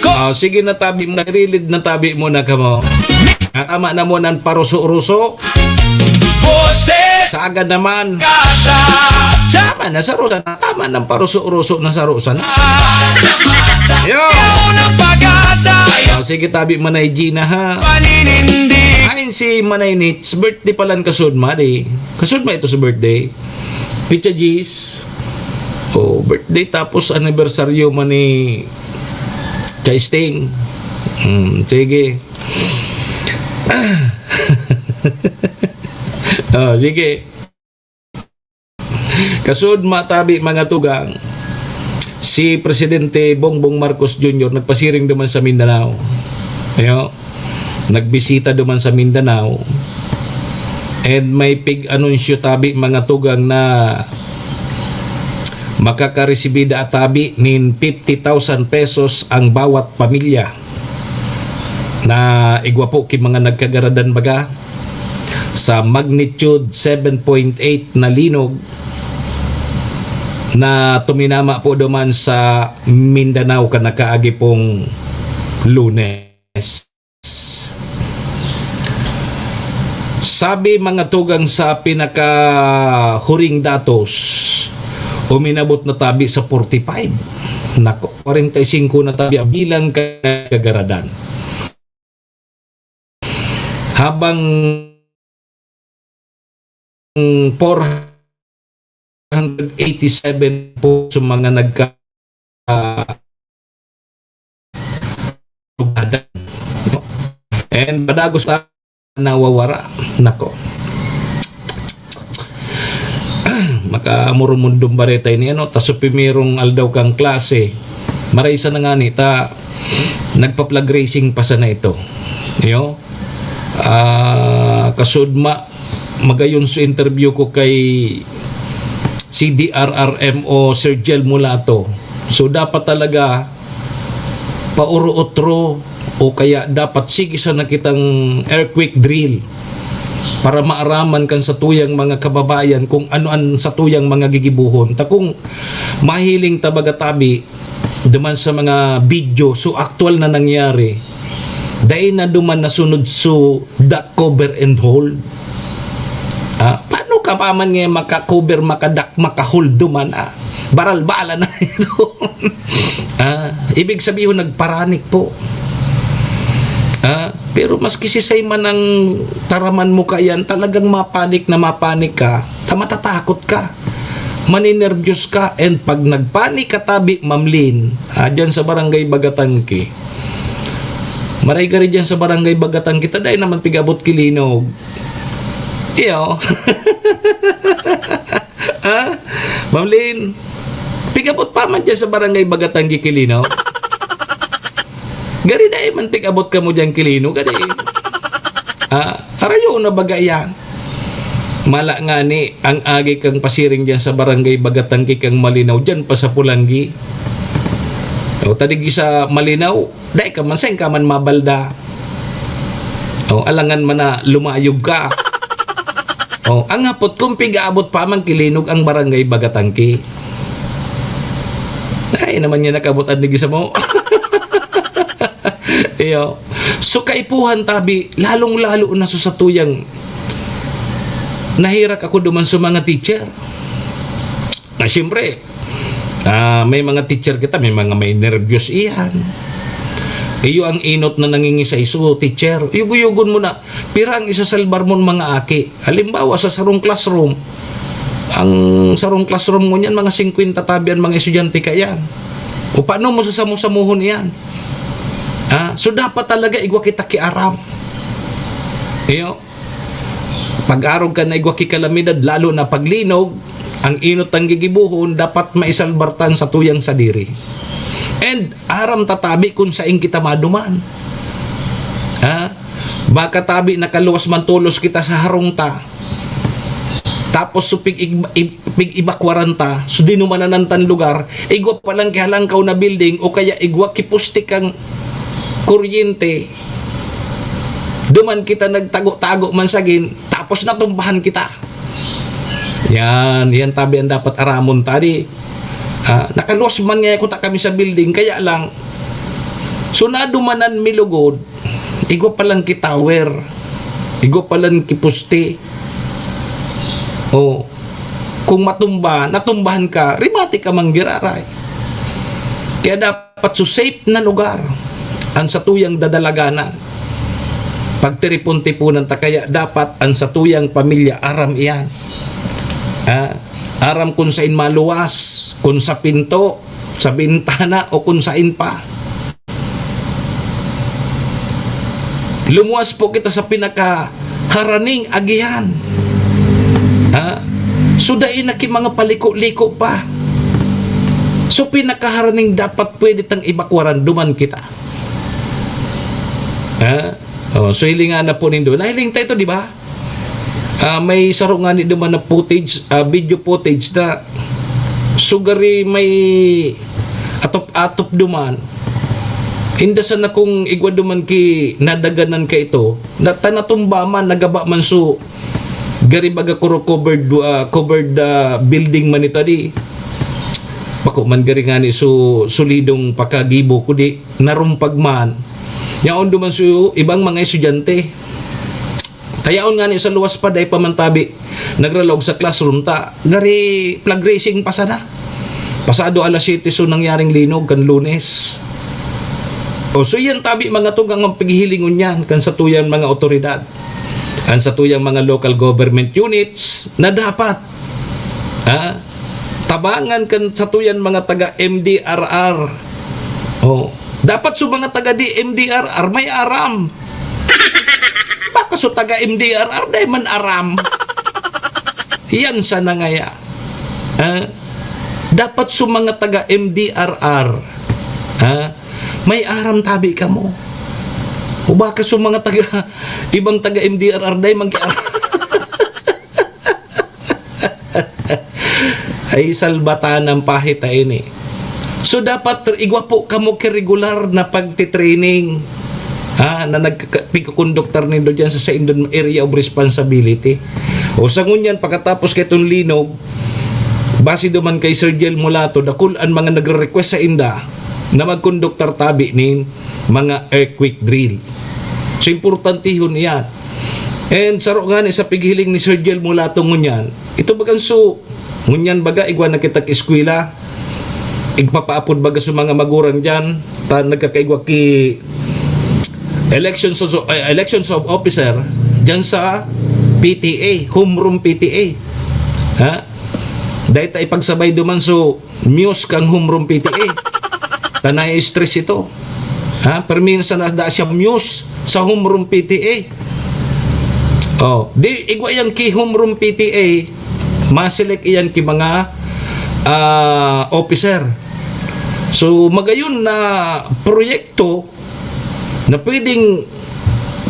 Ah, sige na, tabi mo na, rilid na, tabi mo na kamo. Ah, tama na mo nang paruso-ruso. Boses. Saga naman. Kasa. Tama na, sarusa na. Tama nang paruso-ruso na, sarusa na. Yo. Ayaw ng pag-asa. Ah, sige, tabi Manay Gina, ha. Paninindi. Ayon si Manay Nits, birthday pala ni kasudma, di. Kasudma ito sa birthday. Pitsa Gis. Oh, birthday tapos anibersaryo man ni Chai Sting. Hmm, sige. Oh, sige. Kasud matabi, mga tugang, si Presidente Bongbong Marcos Junior nagpasiring duman sa Mindanao. Ayo, nagbisita duman sa Mindanao. And may pig-anunsyo tabi, mga tugang, na makakaresibi da tabi nin fifty thousand pesos ang bawat pamilya na igwa po ki mga nagkagaradan baga sa magnitude seven point eight na linog na tuminama po duman sa Mindanao kan nakaagi pong Lunes. Sabi, mga tugang, sa pinakahuring datos, uminabot na tabi sa forty-five. Nako, kwarenta y singko na tabi ang bilang kagaradan. Habang four hundred eighty-seven po sa mga nagka-, ah, lugadan. And padagos pa, nawawara. Nako. Makamurumundong bareta ini, ano, ta sa primerong aldaw kan klase, maray sana ngani ta nagpa-flag raising pa sana ito. Iyo. Ah, kasud ma-, magayon sa interview ko kay C D R R M o Sir Jel Mulato. So, dapat talaga pauro-otro o kaya dapat sige sana kitang earthquake drill para maaraman kan satuyang mga kababayan kung ano an satuyang mga gigibohon. Ta kung mahiling ta baga tabi duman sa mga video, so aktual na nangyari, dai na duman nasunod so duck cover and hold. Ah, paano ka pa man nga maka-cover, maka-duck, maka-hold duman, ah? Baral-bala na ito. Ah, ibig sabihin, nagparanik po. Ah, pero maski sisay man ang taraman mo kaiyan, talagang mapanik na mapanik ka, ta matatakot ka, maninerbyos ka, and pag nagpanik ka tabi, Ma'am Lynn, ah, dyan sa Barangay Bagatangki, maray gari dyan sa Barangay Bagatangki, ta dai naman pig-abot ki linog. Iyo. Ah, Ma'am Lynn, pig-abot pa man dyan sa Barangay Bagatangki ki linog. Gari dai man pig-abot kamo dyan ki linog, gari. Ah, harayo na baga yan. Mala ngani, ang agi kang pasiring dyan sa Barangay Bagatangki kang Malinaw, dyan pa sa Pulanggi. O, ta digi sa Malinaw, dai ka man, sain ka man mabalda. O, alangan man na lumayog ka. O, ang hapot kung pig-aabot pa man ki linog ang Barangay Bagatangki. Ay, naman niya nakabot an digi samo. Iyo. So, kaipuhan tabi, lalong-lalo na sa satuyang nahirak ako duman sa mga teacher. Na siyempre, ah, may mga teacher kita, may mga may nervyos iyan. Iyo ang inot na nangingisay. So, teacher, yugo-yugon mo na, pira ang isasalbar mon mga aki? Halimbawa, sa sarong classroom, ang sarong classroom ngunyan, mga singkwenta tabi an mga estudyante kaiyan. O paano mo sasamo-samuhon iyan? Ah, so, dapat talaga igwa kita ki aram. Iyo. Pag-arog kan igwa ki kalamidad, lalo na paglinog, ang inot tang gigibohon, dapat maisalbar ta an satuyang sadiri. And aram ta tabi kun sain kita maduman. Ha? Baka tabi nakaluwas man tolos kita sa harong ta. Tapos so pig-, ig-, ig-, pig-ibakwaran ta, so dinumanan tan lugar, igwa pa lang ki halangkaw na building o kaya igwa ki poste kan kuryente, duman kita nagtago-tago man sagin, tapos natumbahan kita. Yan, yan tabi ang dapat aramon ta di. Ah, nakaluwas man nga kuta kami sa building, kaya lang, so nadumanan mi lugod, igwa pa lang ki tower, igwa pa lang ki poste. O, kung matumba, natumbahan ka, rimate ka man giraray. Kaya dapat so safe na lugar an satuyang dadalaganan. Pagtiripon-tiponan ta kaya dapat an satuyang pamilya aram iyan. Ha? Aram kun sain maluwas, kun sa pinto, sa bintana, o kun sain pa. Lumuwas po kita sa pinakaharaning agihan. Ha? So, dai na ki mga paliko-liko pa. So, pinakaharaning dapat pwede tang ibakwaran, duman kita. Ha? Oh, so, hilingan na po nindo. Nahiling ta ito, di ba? Ah, may saro ngani duman na footage, ah, video footage na sugari may atop-atop duman. Inda sana kung igwa duman ki nadaganan ka ito, na, ta natumba man, nagaba man so, gari baga kuro covered, ah, covered, ah, building man ito, di. Bako man gari ngani so solidong pakagibo, kudi narumpag man. Yaon duman so ibang mga estudyante. Tayaon ngani sa luwas pa, dai pa man tabi nagralaog sa classroom ta, gari flag raising pa sana. Pasado alas siyete so nangyaring linog kan Lunes. O, so yan tabi mga tugang ang paghihilingon niyan kan satuyang mga otoridad, kan satuyang mga local government units na dapat, ha, tabangan kan satuyang mga taga M D R R. O, dapat so mga taga di M D R R may aram. Baka so taga M D R R, dai man aram. Yan sana ngaya. Ah, dapat so mga taga M D R R, ah, may aram tabi kamo. O baka so mga taga, ibang taga M D R R, dai man ki aram. Ay, salbatan ang pahit na ini. So, dapat igwa po kamo ki regular na pagtitraining, ha, na nagka-, pagkukonduktar nindo diyan sa saindong area of responsibility. O sa ngunyan, pagkatapos kay itong linog, base duman kay Sir Jel Mulato, dakul an mga nagre-request sa inda na magkonduktar tabi nin mga earthquake drill. So, importantehon iyan. And saro ngani sa pighiling ni Sir Jel Mulato ngunyan, ito bagang so, ngunyan baga, igwa na kita eskwela, igpapaapod baga sa mga magurang dyan, ta nagkakaigwa ki elections of, eh, elections of officer dyan sa P T A, homeroom P T A. Ha? Dahil ta ipagsabay duman so muse kang homeroom P T A. Tanay stress ito. Ha? Pero minsan na da siya muse sa homeroom P T A. Oh, di igwa yang ki homeroom P T A, maselect iyan ki mga, ah, officer. So, magayon na proyekto na pwedeng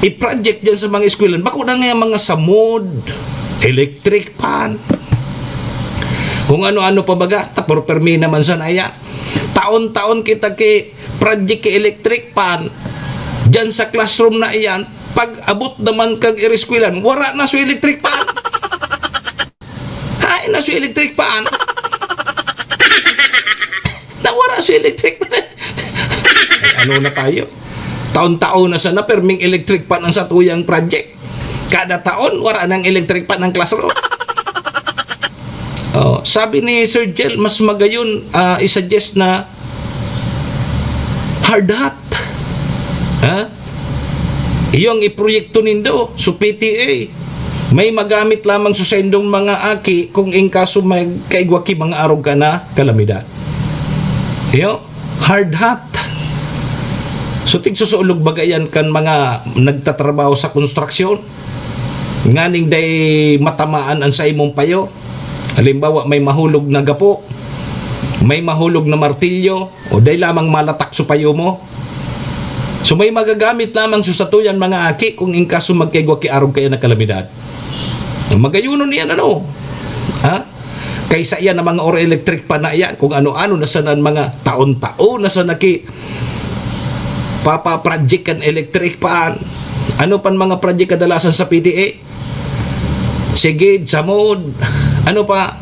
i-project dyan sa mga eskwelahan. Bako na nga mga samod, electric fan, kung ano-ano pa baga, tapos permi naman sana yan. Taon-taon kita ki project ki electric fan, dyan sa classroom na iyan, pag abot naman kag ireskwelahan, wara na so electric fan. Ay, na so electric fan. Nawara so electric fan. Ano na tayo? Taon-taon na sana, perming electric fan ang satuyang project. Kada taon, wara nang electric fan ang classroom. Oh, sabi ni Sir Jel, mas magayon, ah, i-suggest na hard hat. Ha? Iyong iproyekto nindo, so P T A, may magamit lamang sa saindong mga aki kung in kaso may kaigwa ki mga arog ka na kalamidad. Iyo, hard hat. So, tigsusulog baga yan kan mga nagtatrabaho sa konstruksyon, nganing dai matamaan ang sa imong payo. Halimbawa, may mahulog na gapo, may mahulog na martilyo, o dai lamang malatak sa payo mo. So, may magagamit lamang sa satuyan mga aki kung in kaso magkaigwa ki arog kaya na kalamidad. Magayonon iyan, ano? Ha? Kaysa iyan ang mga or electric pa na iyan, kung ano-ano na sana ang mga taon-taon na sana ki papa-project kan electric pan. Ano pan mga project kadalasan sa P T A? Sigid, samod. Ano pa?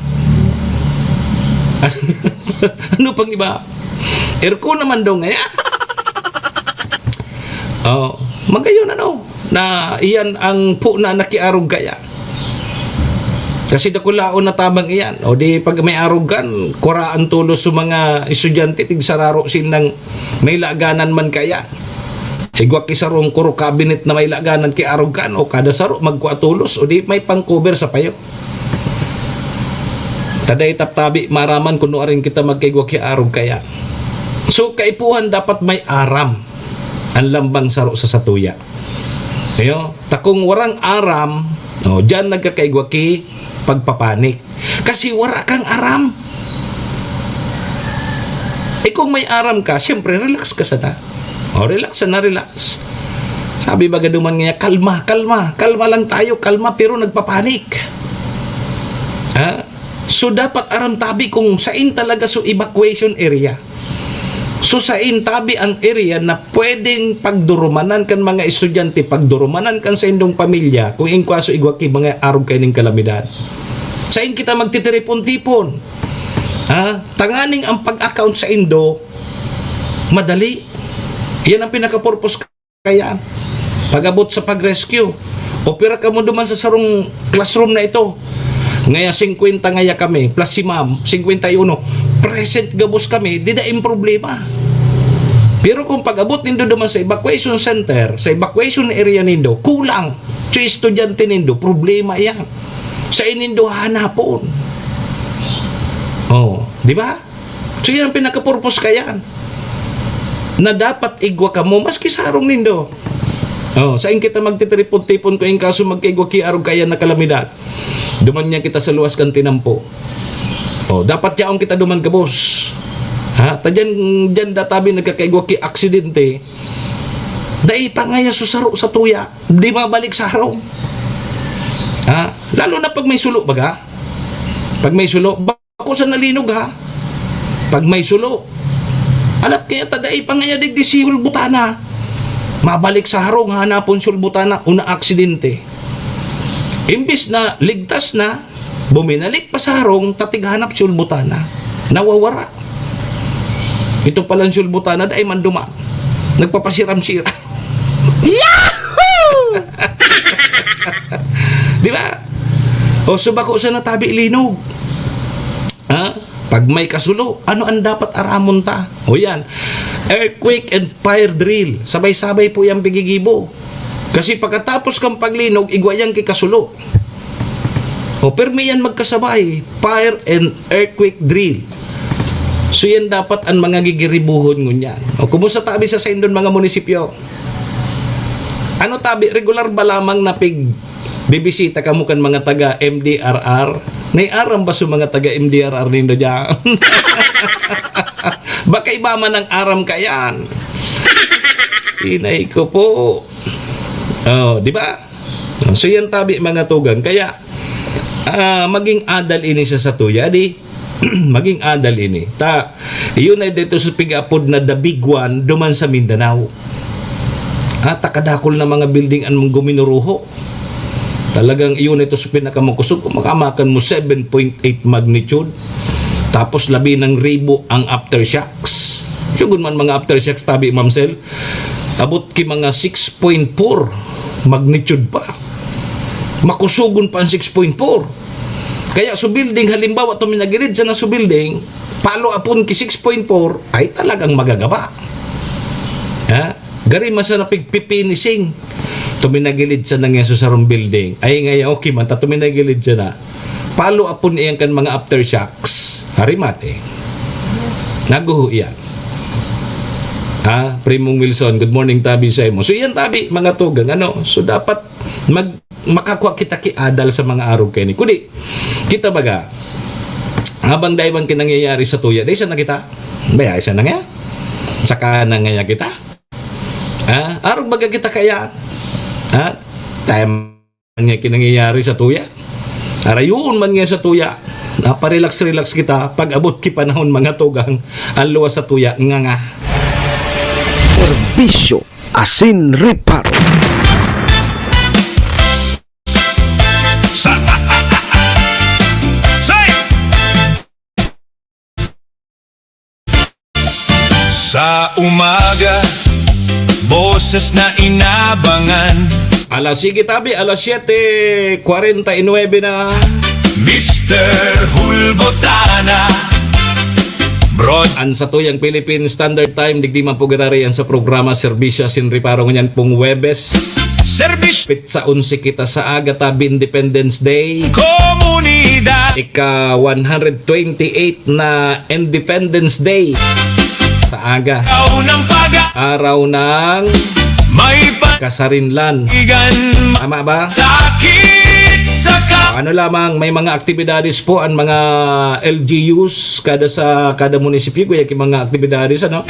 Ano pang iba? Aircon naman daw ngaya. Oh, magayon ano, na iyan ang po na nakiarog kaya. Kasi dakulaon na tabang iyan. O di pag may arogan, kuraan tulos sa mga estudyante, tigsararo silang may laganan man kaya. Igwa ki sarong kuro cabinet na may laganan ki arogan, o kada saro magkua tulos, o di may pang-cover sa payo. Taday taptabi, maraman kuno arin kita magkaigwa ki arog kaya. So, kaipuhan dapat may aram ang lambang saro sa satuya. Ayo, takong warang aram, no, diyan nagkakaigwa ki pagpapanik. Kasi wara kang aram. Eh, kung may aram ka, siyempre, relax ka sana. O, relax sana, relax. Sabi baga duman nga, "Kalma, kalma. Kalma lang tayo, kalma, pero nagpapanik." Ha? So, dapat aram tabi kung sain talaga so evacuation area. So, sain tabi ang area na pwedeng pagdurumanan kan mga estudyante, pagdurumanan kan saindong pamilya, kung in kaso igwa ki mga arog kaining kalamidad. Sain kita magtitiripon-tipon? Ha? Tanganing ang pag-account saindo, madali. Yan ang pinaka-purpose kaya. Pag-abot sa pag-rescue, opera kamo duman sa sarong classroom na ito. Ngaya singkwenta ngaya kami, plus si ma'am, singkwenta y uno. Present gabos kami, di daing problema. Pero kung pag-abot nindo duman sa evacuation center, sa evacuation area nindo, kulang. So, estudyante nindo, problema yan. Sain nindo hahanapon? Oh, di ba? So, yan ang pinaka-purpose kayan. Na dapat igwa kamo, maski sarong nindo. Oh, sain kita magtitiripon-tipon kung in kaso magkaigwa ki arog kaiyan na kalamidad? Duman niya kita sa luwas kan tinampo. Oh, dapat yaon kita duman gabos. Ha? Ta diyan, diyan da tabi nagkakaigwa ki aksidente. Dai pa ngaya susaro sa tuya, di mabalik sa harong. Ha? Lalo na pag may sulo, baga? Pag may sulo, bako sa nalinog, ha? Pag may sulo, alat kaya ta dai pa ngaya digdi si hulbutana. Mabalik sa harong, hanapon si hulbutana, una aksidente. Imbis na ligtas na, buminalik pa sa harong, tatig hanap si hulbutana. Nawawara. Ito palang si hulbutana, dai man duman. Nagpapasiram-siram. Yahoo! Di ba? O, subako sa natabi linog. Ha? Pag may kasulo, ano ang dapat aramon ta? O yan, earthquake and fire drill. Sabay-sabay po yang pigigibo. Kasi pagkatapos kang paglinog, igwa yan ki kasulo. O, permi yan magkasabay, fire and earthquake drill. So, yan dapat ang mga gigiribuhon ngunyan. O, kumusta tabi sa saindon mga munisipyo? Ano tabi, regular ba lamang na pig-, bibisita kamo kan mga taga M D R R? May aram ba sa mga taga M D R R nindo dyan? Baka iba man ang aram kayan. Inay ko po. Oh, di ba? So, yan tabi, mga tugang. Kaya, ah, maging adal ini sa satuya, di? Maging adal ini. Ta, iyon ay dito sa pig-apod na The Big One, duman sa Mindanao. Ah, takadakol na mga building ang guminuruho. Talagang iyon ito sa pinakamakosog. Makamakan mo seven point eight magnitude. Tapos labi ng ribo ang aftershocks. Yugon man mga aftershocks, tabi, Ma'am Sel. Abot ki mga six point four magnitude pa. Makusogon pa ang six point four. Kaya sa building, halimbawa, tuminagilid siya na sa building, palo apon ki six point four, ay talagang magagaba. Ha? Gari man sa napigpipinising. Tuminagilid siya na nga sa sarong building. Ay, ngayon, okay man, ta tuminagilid siya na. Palo apon iyan kan mga aftershocks. Harimate. Naguho iyan. Ha? Primong Wilson, good morning, tabi sa imo. So, iyan tabi, mga tugang, ano? So, dapat mag-, makakwa kita ki adal sa mga arog kaini. Kundi, kita baga, habang dai man ki nangyayari sa tuya, dai sana kita? Baya, isa na nga. Saka na nga kita. Ha? Arog baga kita kaya? Ha? Time nga ki nangyayari sa tuya. Arayon man nga sa tuya. Naparelax-relax kita. Pag-abot ki panahon, mga tugang, ang luwas sa tuya, nga nga. Serbisyo asin reparo. Sa, say! Sa umaga, boses na inabangan. Alas, sige tabi, alas siyete kwarenta y nuebe na. Mister Hulbotana. Broad. An satuyang Philippine Standard Time, digdi man po giraray an sa programa, Serbisyo asin Reparo, ngunyan pong Huwebes. Serbisyo. Petsa onse kita sa aga tabi, Independence Day. Komunidad. Ika one hundred twenty-eight na Independence Day. Sa aga. Araw ng paga. Araw ng may pa-, kasarinlan. Igan. Tama ba? Sakit sa ka- Ano lamang, may mga aktibidades po ang mga L G Us kada sa, kada munisipyo, kuya, ki mga aktibidades, ano?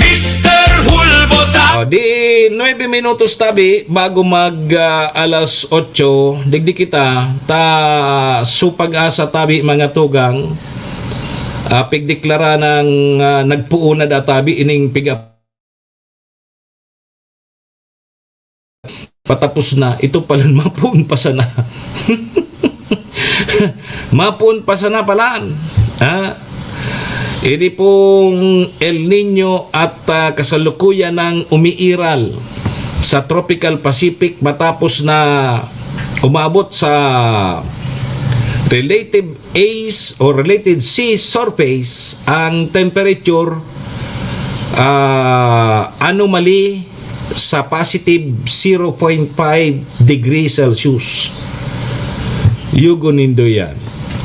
Mister Hulbota. O, di, nuebe minutos tabi bago mag, ah, alas otso, digdi kita, ta, su pag-asa tabi, mga tugang, ah, pigdeklara ng, ah, nagpuon na da tabi ining piga-, patapos na, ito palan, mapoon pa sana. Mapoon pa sana palan. Ha? Ini pong El Niño at, ah, kasalukuyan nang umiiral sa Tropical Pacific matapos na umabot sa relative ace o relative sea surface ang temperature, ah, anomaly sa positive zero point five degrees Celsius. Yugo nindo yan.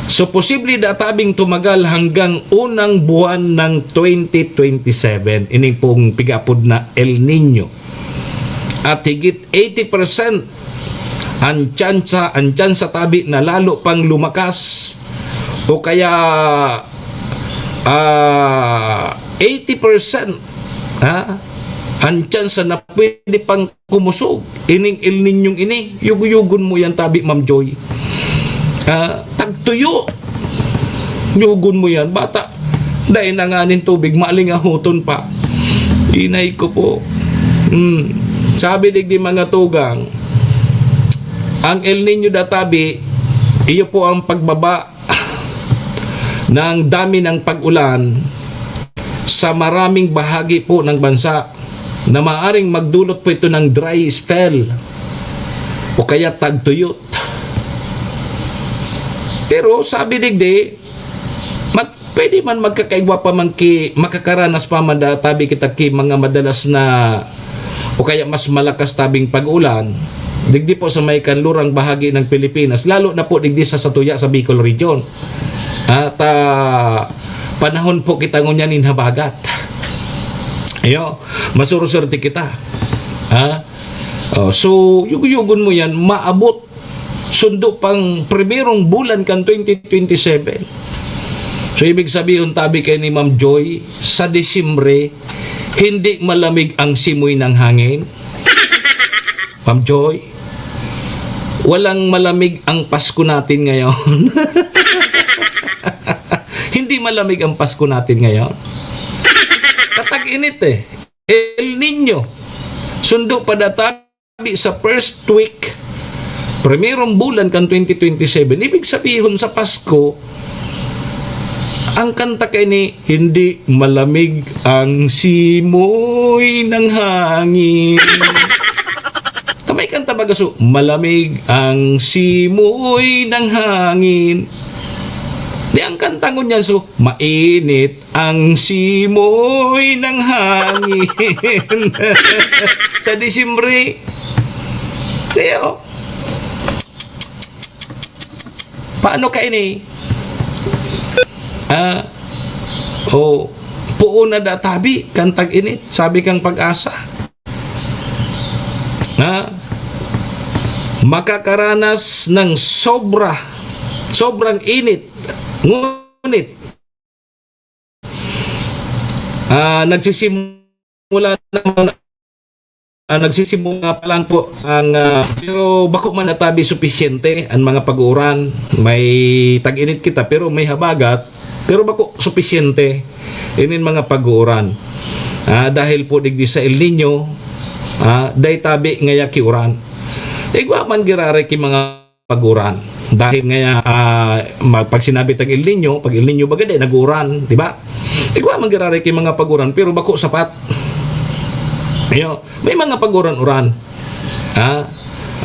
So, posible da tabing tumagal hanggang unang buwan ng twenty twenty-seven. Ini pong pig-apod na El Niño. at higit eighty percent ang tsansa, ang tsansa tabi na lalo pang lumakas o kaya, ah, eighty percent, ha, ang tsansa na pwede pang kumusog ining El Niñong ini. Yugo-yugon mo yan, tabi, Ma'am Joy. Ah, tagtuyo. Yugon mo yan. Bata, dai na nganing tubig, malingahoton pa. Inay ko po. Hmm. Sabi digdi, mga tugang, ang El Niño da, tabi, iyo po ang pagbaba ng dami ng pag-ulan sa maraming bahagi po ng bansa na maaring magdulot po ito ng dry spell o kaya tagtuyot. Pero sabi digdi, mat-, pwede man magkakaigwa pa man ki, makakaranas pa man da, tabi kita ki mga madalas na o kaya mas malakas tabing pag-ulan, digdi po sa may kanlurang bahagi ng Pilipinas, lalo na po digdi sa satuya sa Bicol Region. At, ah, panahon po kita ngunyan nin habagat. Ayo, masuruswerte kita. Ha? Oh, so, yugo-yugon mo yan, maabot sundo pang primerong bulan kan twenty twenty-seven. So, ibig sabihon, tabi kay ni Ma'am Joy, sa Disyembre, hindi malamig ang simoy ng hangin. Ma'am Joy, walang malamig ang Pasko natin ngayon. Hindi malamig ang Pasko natin ngayon. Katag-init eh. El Niño. Sundo pa da tabi sa first week, primerong bulan kan twenty twenty-seven. Ibig sabihon, sa Pasko, ang kanta kay ni, "Hindi malamig ang simoy ng hangin." Tamay kanta baga, so, "Malamig ang simoy ng hangin." Di ang kanta ngunyan, so, "Mainit ang simoy ng hangin." Sa Disyembre. Kaya, oh. Paano ka ini? Ah, oh, puon na da tabi, kantag init, sabi kang Pag-asa. Ha? Makakaranas ng sobra, sobrang init. Ngunit, ah, nagsisimula naman, ah, nagsisimula pa lang po ang, ah, pero bako man natabi supisyente ang mga pag-uuran. May tag-init kita, pero may habagat, pero bako supisyente inin mga pag-uuran. Ah, dahil po digdi sa El Niño, ah, dai tabi ngaya ki uran. Igwa man giraray ki mga pag-uran. Dahil ngaya, ah, ma-, pag sinabi tag El Niño, pag El Niño baga dai nag-uuran, di ba? Igwa man giraray ki mga pag-uran, pero bako sapat. Ayo, may mga pag-uran-uran. Ha?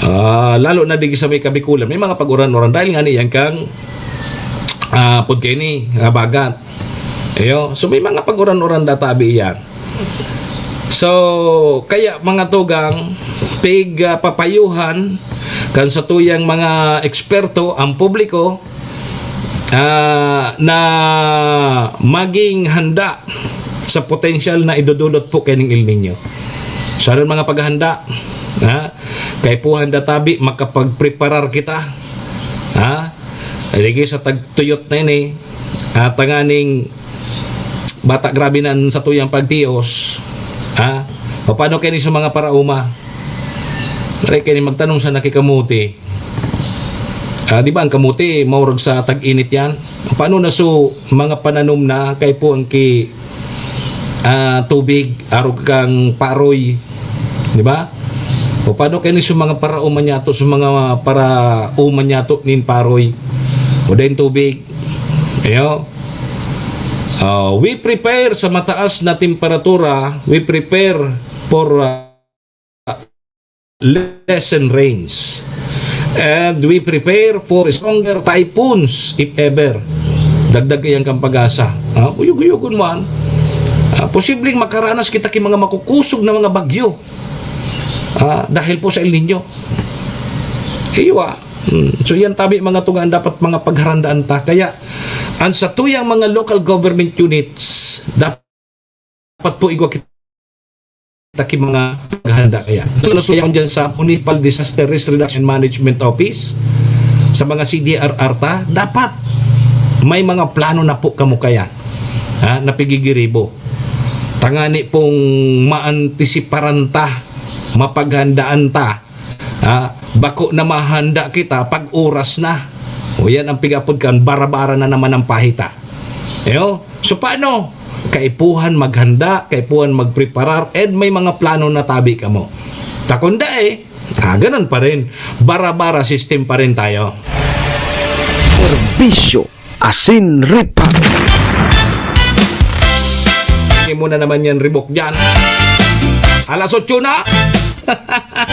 Ah, lalo na digdi sa may Kabikulan, may mga pag-uran-uran dahil nga niyan kang, ah, pud kaini, habagat. Ayo, so may mga pag-uran-uran da tabi iyan. So, kaya mga tugang, pig, ah, papayuhan kan satuyang mga eksperto ang publiko, ah, na maging handa sa potensyal na idodulot po kaning El Niño. So, ano mga paghahanda? Ha? Kaipuhan da tabi, makapagpreparar kita. Ha? Ligi sa tagtuyot na ini, ah, tanganing bata grabe na ang satuyang pagtios. Ha? Paano kaini sa mga paraoma? Dai kaini magtanom sa nakikamuti. Ah, di ba ang kamuti, maurag sa tag-init yan? Paano na so mga pananom na kaipuhan ki, ah, tubig, arog kang paroy? Di ba? O paano kaini sa mga paraoma niyato, sa mga paraoma niyato nin paroy? O daing tubig? Ayo. Ah, we prepare sa mataas na temperatura, we prepare for, ah, lessened rains. And we prepare for stronger typhoons if ever. Dagdag iyan kang Pag-asa. Ah, uyog-uyogon man. Ah, posibleng makaranas kita ki mga makukusog na mga bagyo. Ah, dahil po sa El Niño. Iyo, ah. Hmm. So, yan tabi, mga tugang, dapat mga pagharandaan ta. Kaya, ang satuyang mga local government units, dapat po igwa kita ta ki mga paghanda kaya. Lalo na sa yaon dyan sa Municipal Disaster Risk Reduction Management Office, sa mga C D R R ta, dapat may mga plano na po kamo kaya, ha, na pigigiribo. Tangani pong maantisiparan ta, mapaghandaan ta, ha, bako na mahanda kita pag oras na. O yan ang pigapod kan, bara-bara na naman ang pahita. Eyo? So, paano? Kaipuhan maghanda, kaipuhan magpreparar, and may mga plano na tabi kamo. Takunda eh, ah, ganun pa rin. Bara-bara system pa rin tayo. Serbisyo asin ripa. Hindi mo na naman yan ribok dyan. Alas otso na.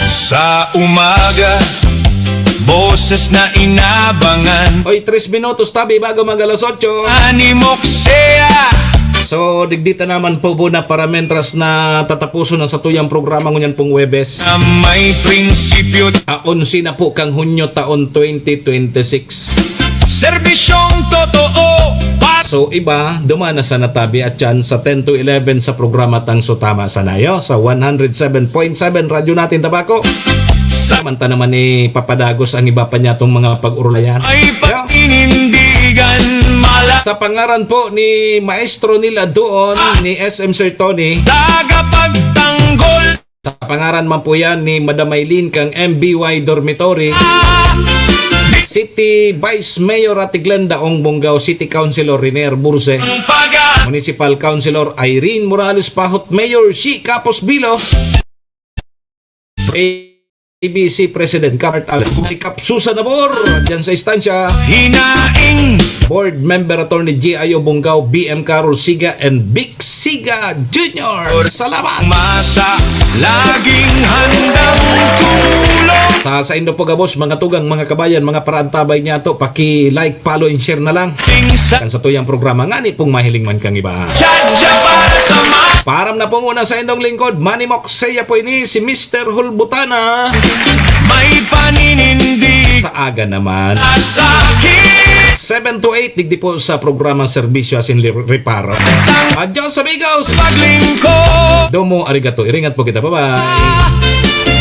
Sa umaga, boses na inabangan. Oy, tres minutos tabi bago mag alas otso. Animoksea. So, digdi ta naman po muna para mentras na tatapuson ang satuyang programa ngunyan pong Huwebes. Na may prinsipyo. A onse na po kang Hunyo taon twenty twenty-six. Serbisyong totoo. So, iba, duman na sana tabi at yan sa ten to eleven sa programa tang So Tama Sana Iyo sa one hundred seven point seven Radyo Natin Tabaco. Sa manta naman ni papadagos ang iba pa niya tong mga pag-urulayan. Ay, yo, paninindigan, mala- Sa pangaran po ni Maestro nila doon, ni S M Sir Tony. Tagapagtanggol. Sa pangaran man po yan ni Madam Maylene kang M B Y Dormitory, City Vice Mayor Ate Glenda Ong Bongao, City Councilor Rene Burse, Municipal Councilor Irene Morales Pahot, Mayor Shi Capos Bilo, A B C President Kapart Allen, si Kap Susan Abor, dyan sa istansya. Hinaing. Board Member Attorney G I O Bongao, B M Carol Siga, and Vic Siga Junior. Salamat! Masa, laging handang tumulong. Sa saindo po gabos, mga tugang, mga kabayan, mga paraantabay niya to, paki-like, follow, and share na lang. Kan sa tuyang programa, ngani pong mahiling man kang iba. Chacha para sa ma- Param na po muna sa indong lingkod, Manny Moxeya po ini, si Mister Hulbutana. May paninindigan. Sa aga naman. Seven to eight, digdi po sa programa Serbisyo asin Li-, Reparo. Adios, amigos! Paglingkod. Domo, arigato. Iringat po kita. Bye-bye.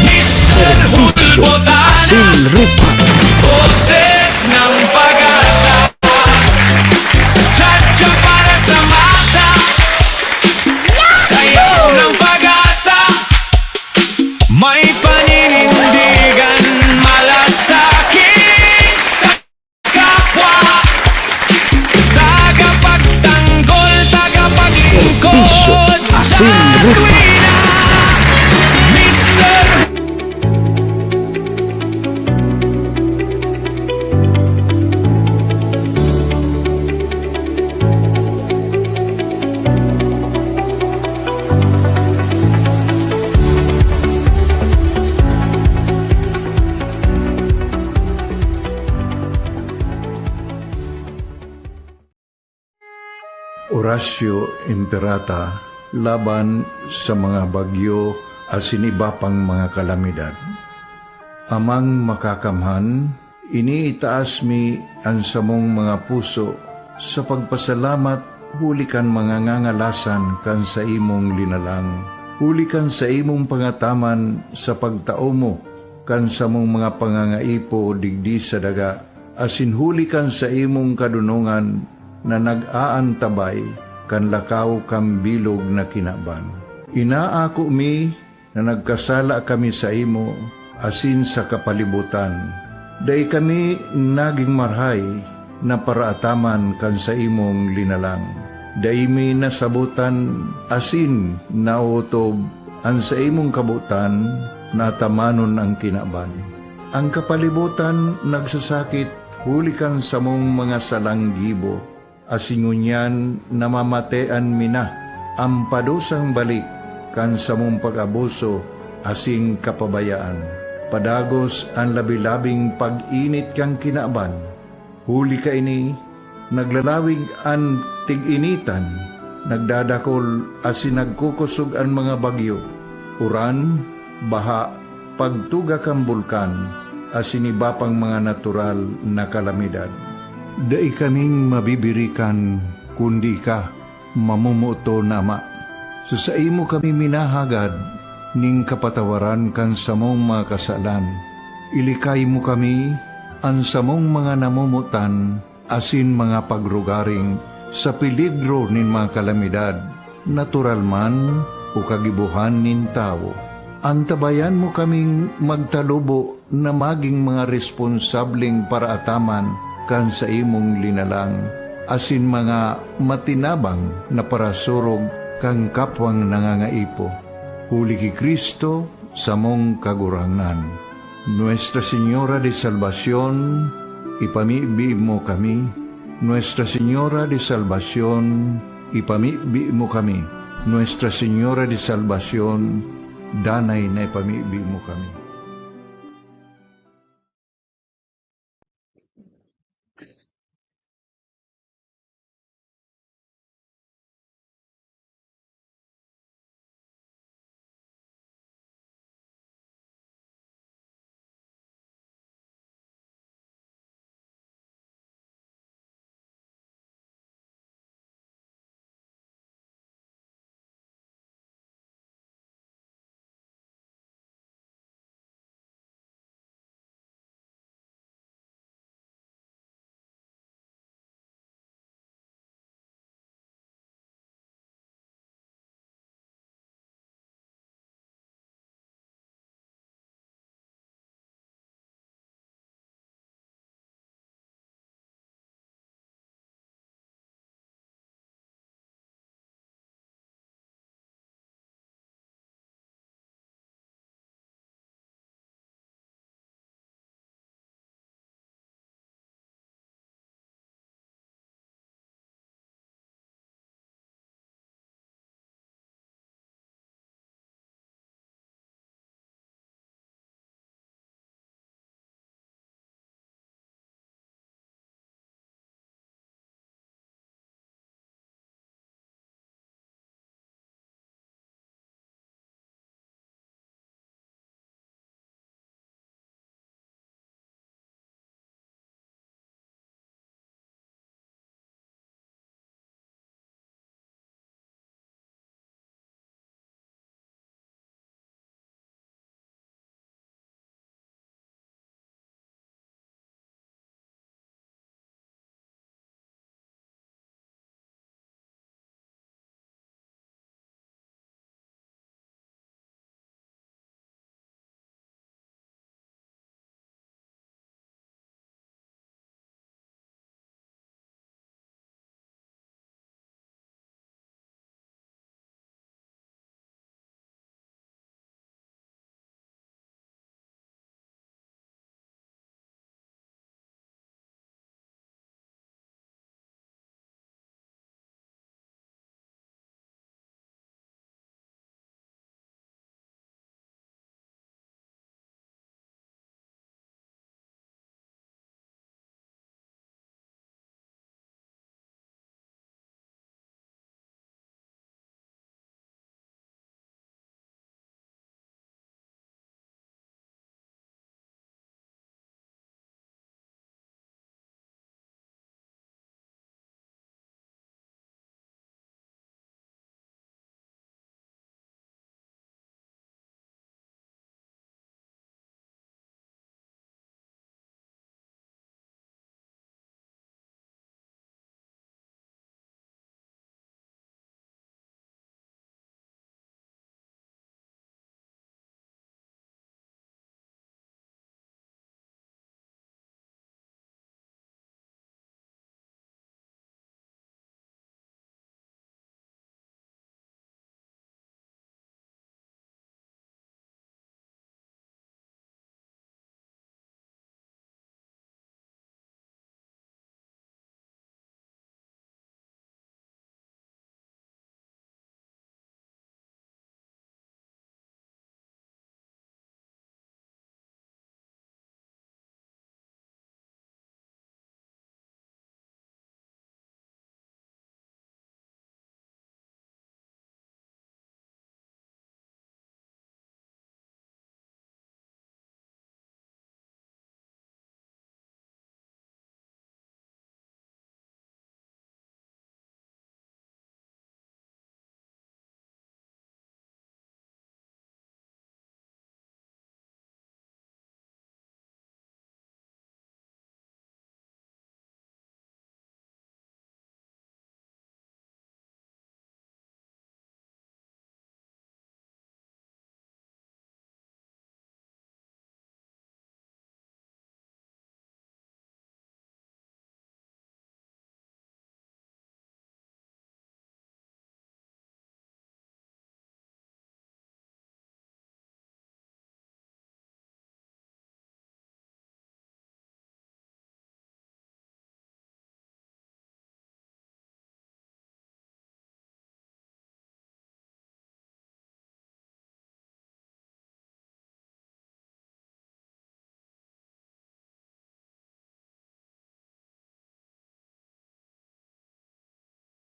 Mister Serbisyo asin Reparo. Boses ng Pag-asa. Chacha para sa masa. Sayaw ng pag-asa. May paninindigan, malasakit sa kapwa. Tagapagtanggol, tagapaglingkod. Serbisyo asin Reparo. Mister Orasyo Imperata laban sa mga bagyo asin iba pang mga kalamidad. Amang Makakamhan, iniitaas mi an samong mga puso sa pagpasalamat huli kan mga ngangalasan kan saimong linalang, huli kan saimong pangataman sa pagtao mo kan samong mga pangangaipo digdi sa daga, asin huli kan saimong kadonongan na nag-aantabay kan lakaw kan bilog na kinaban. Inaako mi na nagkasala kami saimo asin sa kapalibotan. Dai kami nagin marahay na paraataman kan saimong linalang. Dai mi nasabotan asin naotob an saimong kabotan na atamanon an kinaban. An kapalibotan nagsasakit huli kan samong mga salang gibo, asin ngunyan namamatean mi na an padusang balik kan samong pag-abuso asin kapabayaan. Padagos an labi-labing pag-init kan kinaban. Huli kaini, naglalawig an tig-initan, nagdadakol asin nagkukosog an mga bagyo, uran, baha, pagtuga kan bulkan, asin iba pang mga natural na kalamidad. Dai kaming mabibirikan, kundi ika, mamomoton na Ama. Sa saimo kami minahagad, ning kapatawaran kan samong mga kasalan. Ilikay mo kami, an samong mga namomotan, asin mga pagrugaring sa peligro nin mga kalamidad, natural man o kagibohan nin tawo. Antabayan mo kaming magtalubo na magin mga responsableng paraataman kan saimong linalang, asin mga matinabang na parasurog kan kapwang nangangaipo. Huli ki Cristo, samong Kagurangnan. Nuestra Señora de Salvacion, ipamibi mo kami. Nuestra Señora de Salvacion, ipamibi mo kami. Nuestra Señora de Salvacion, danay na ipamibi mo kami.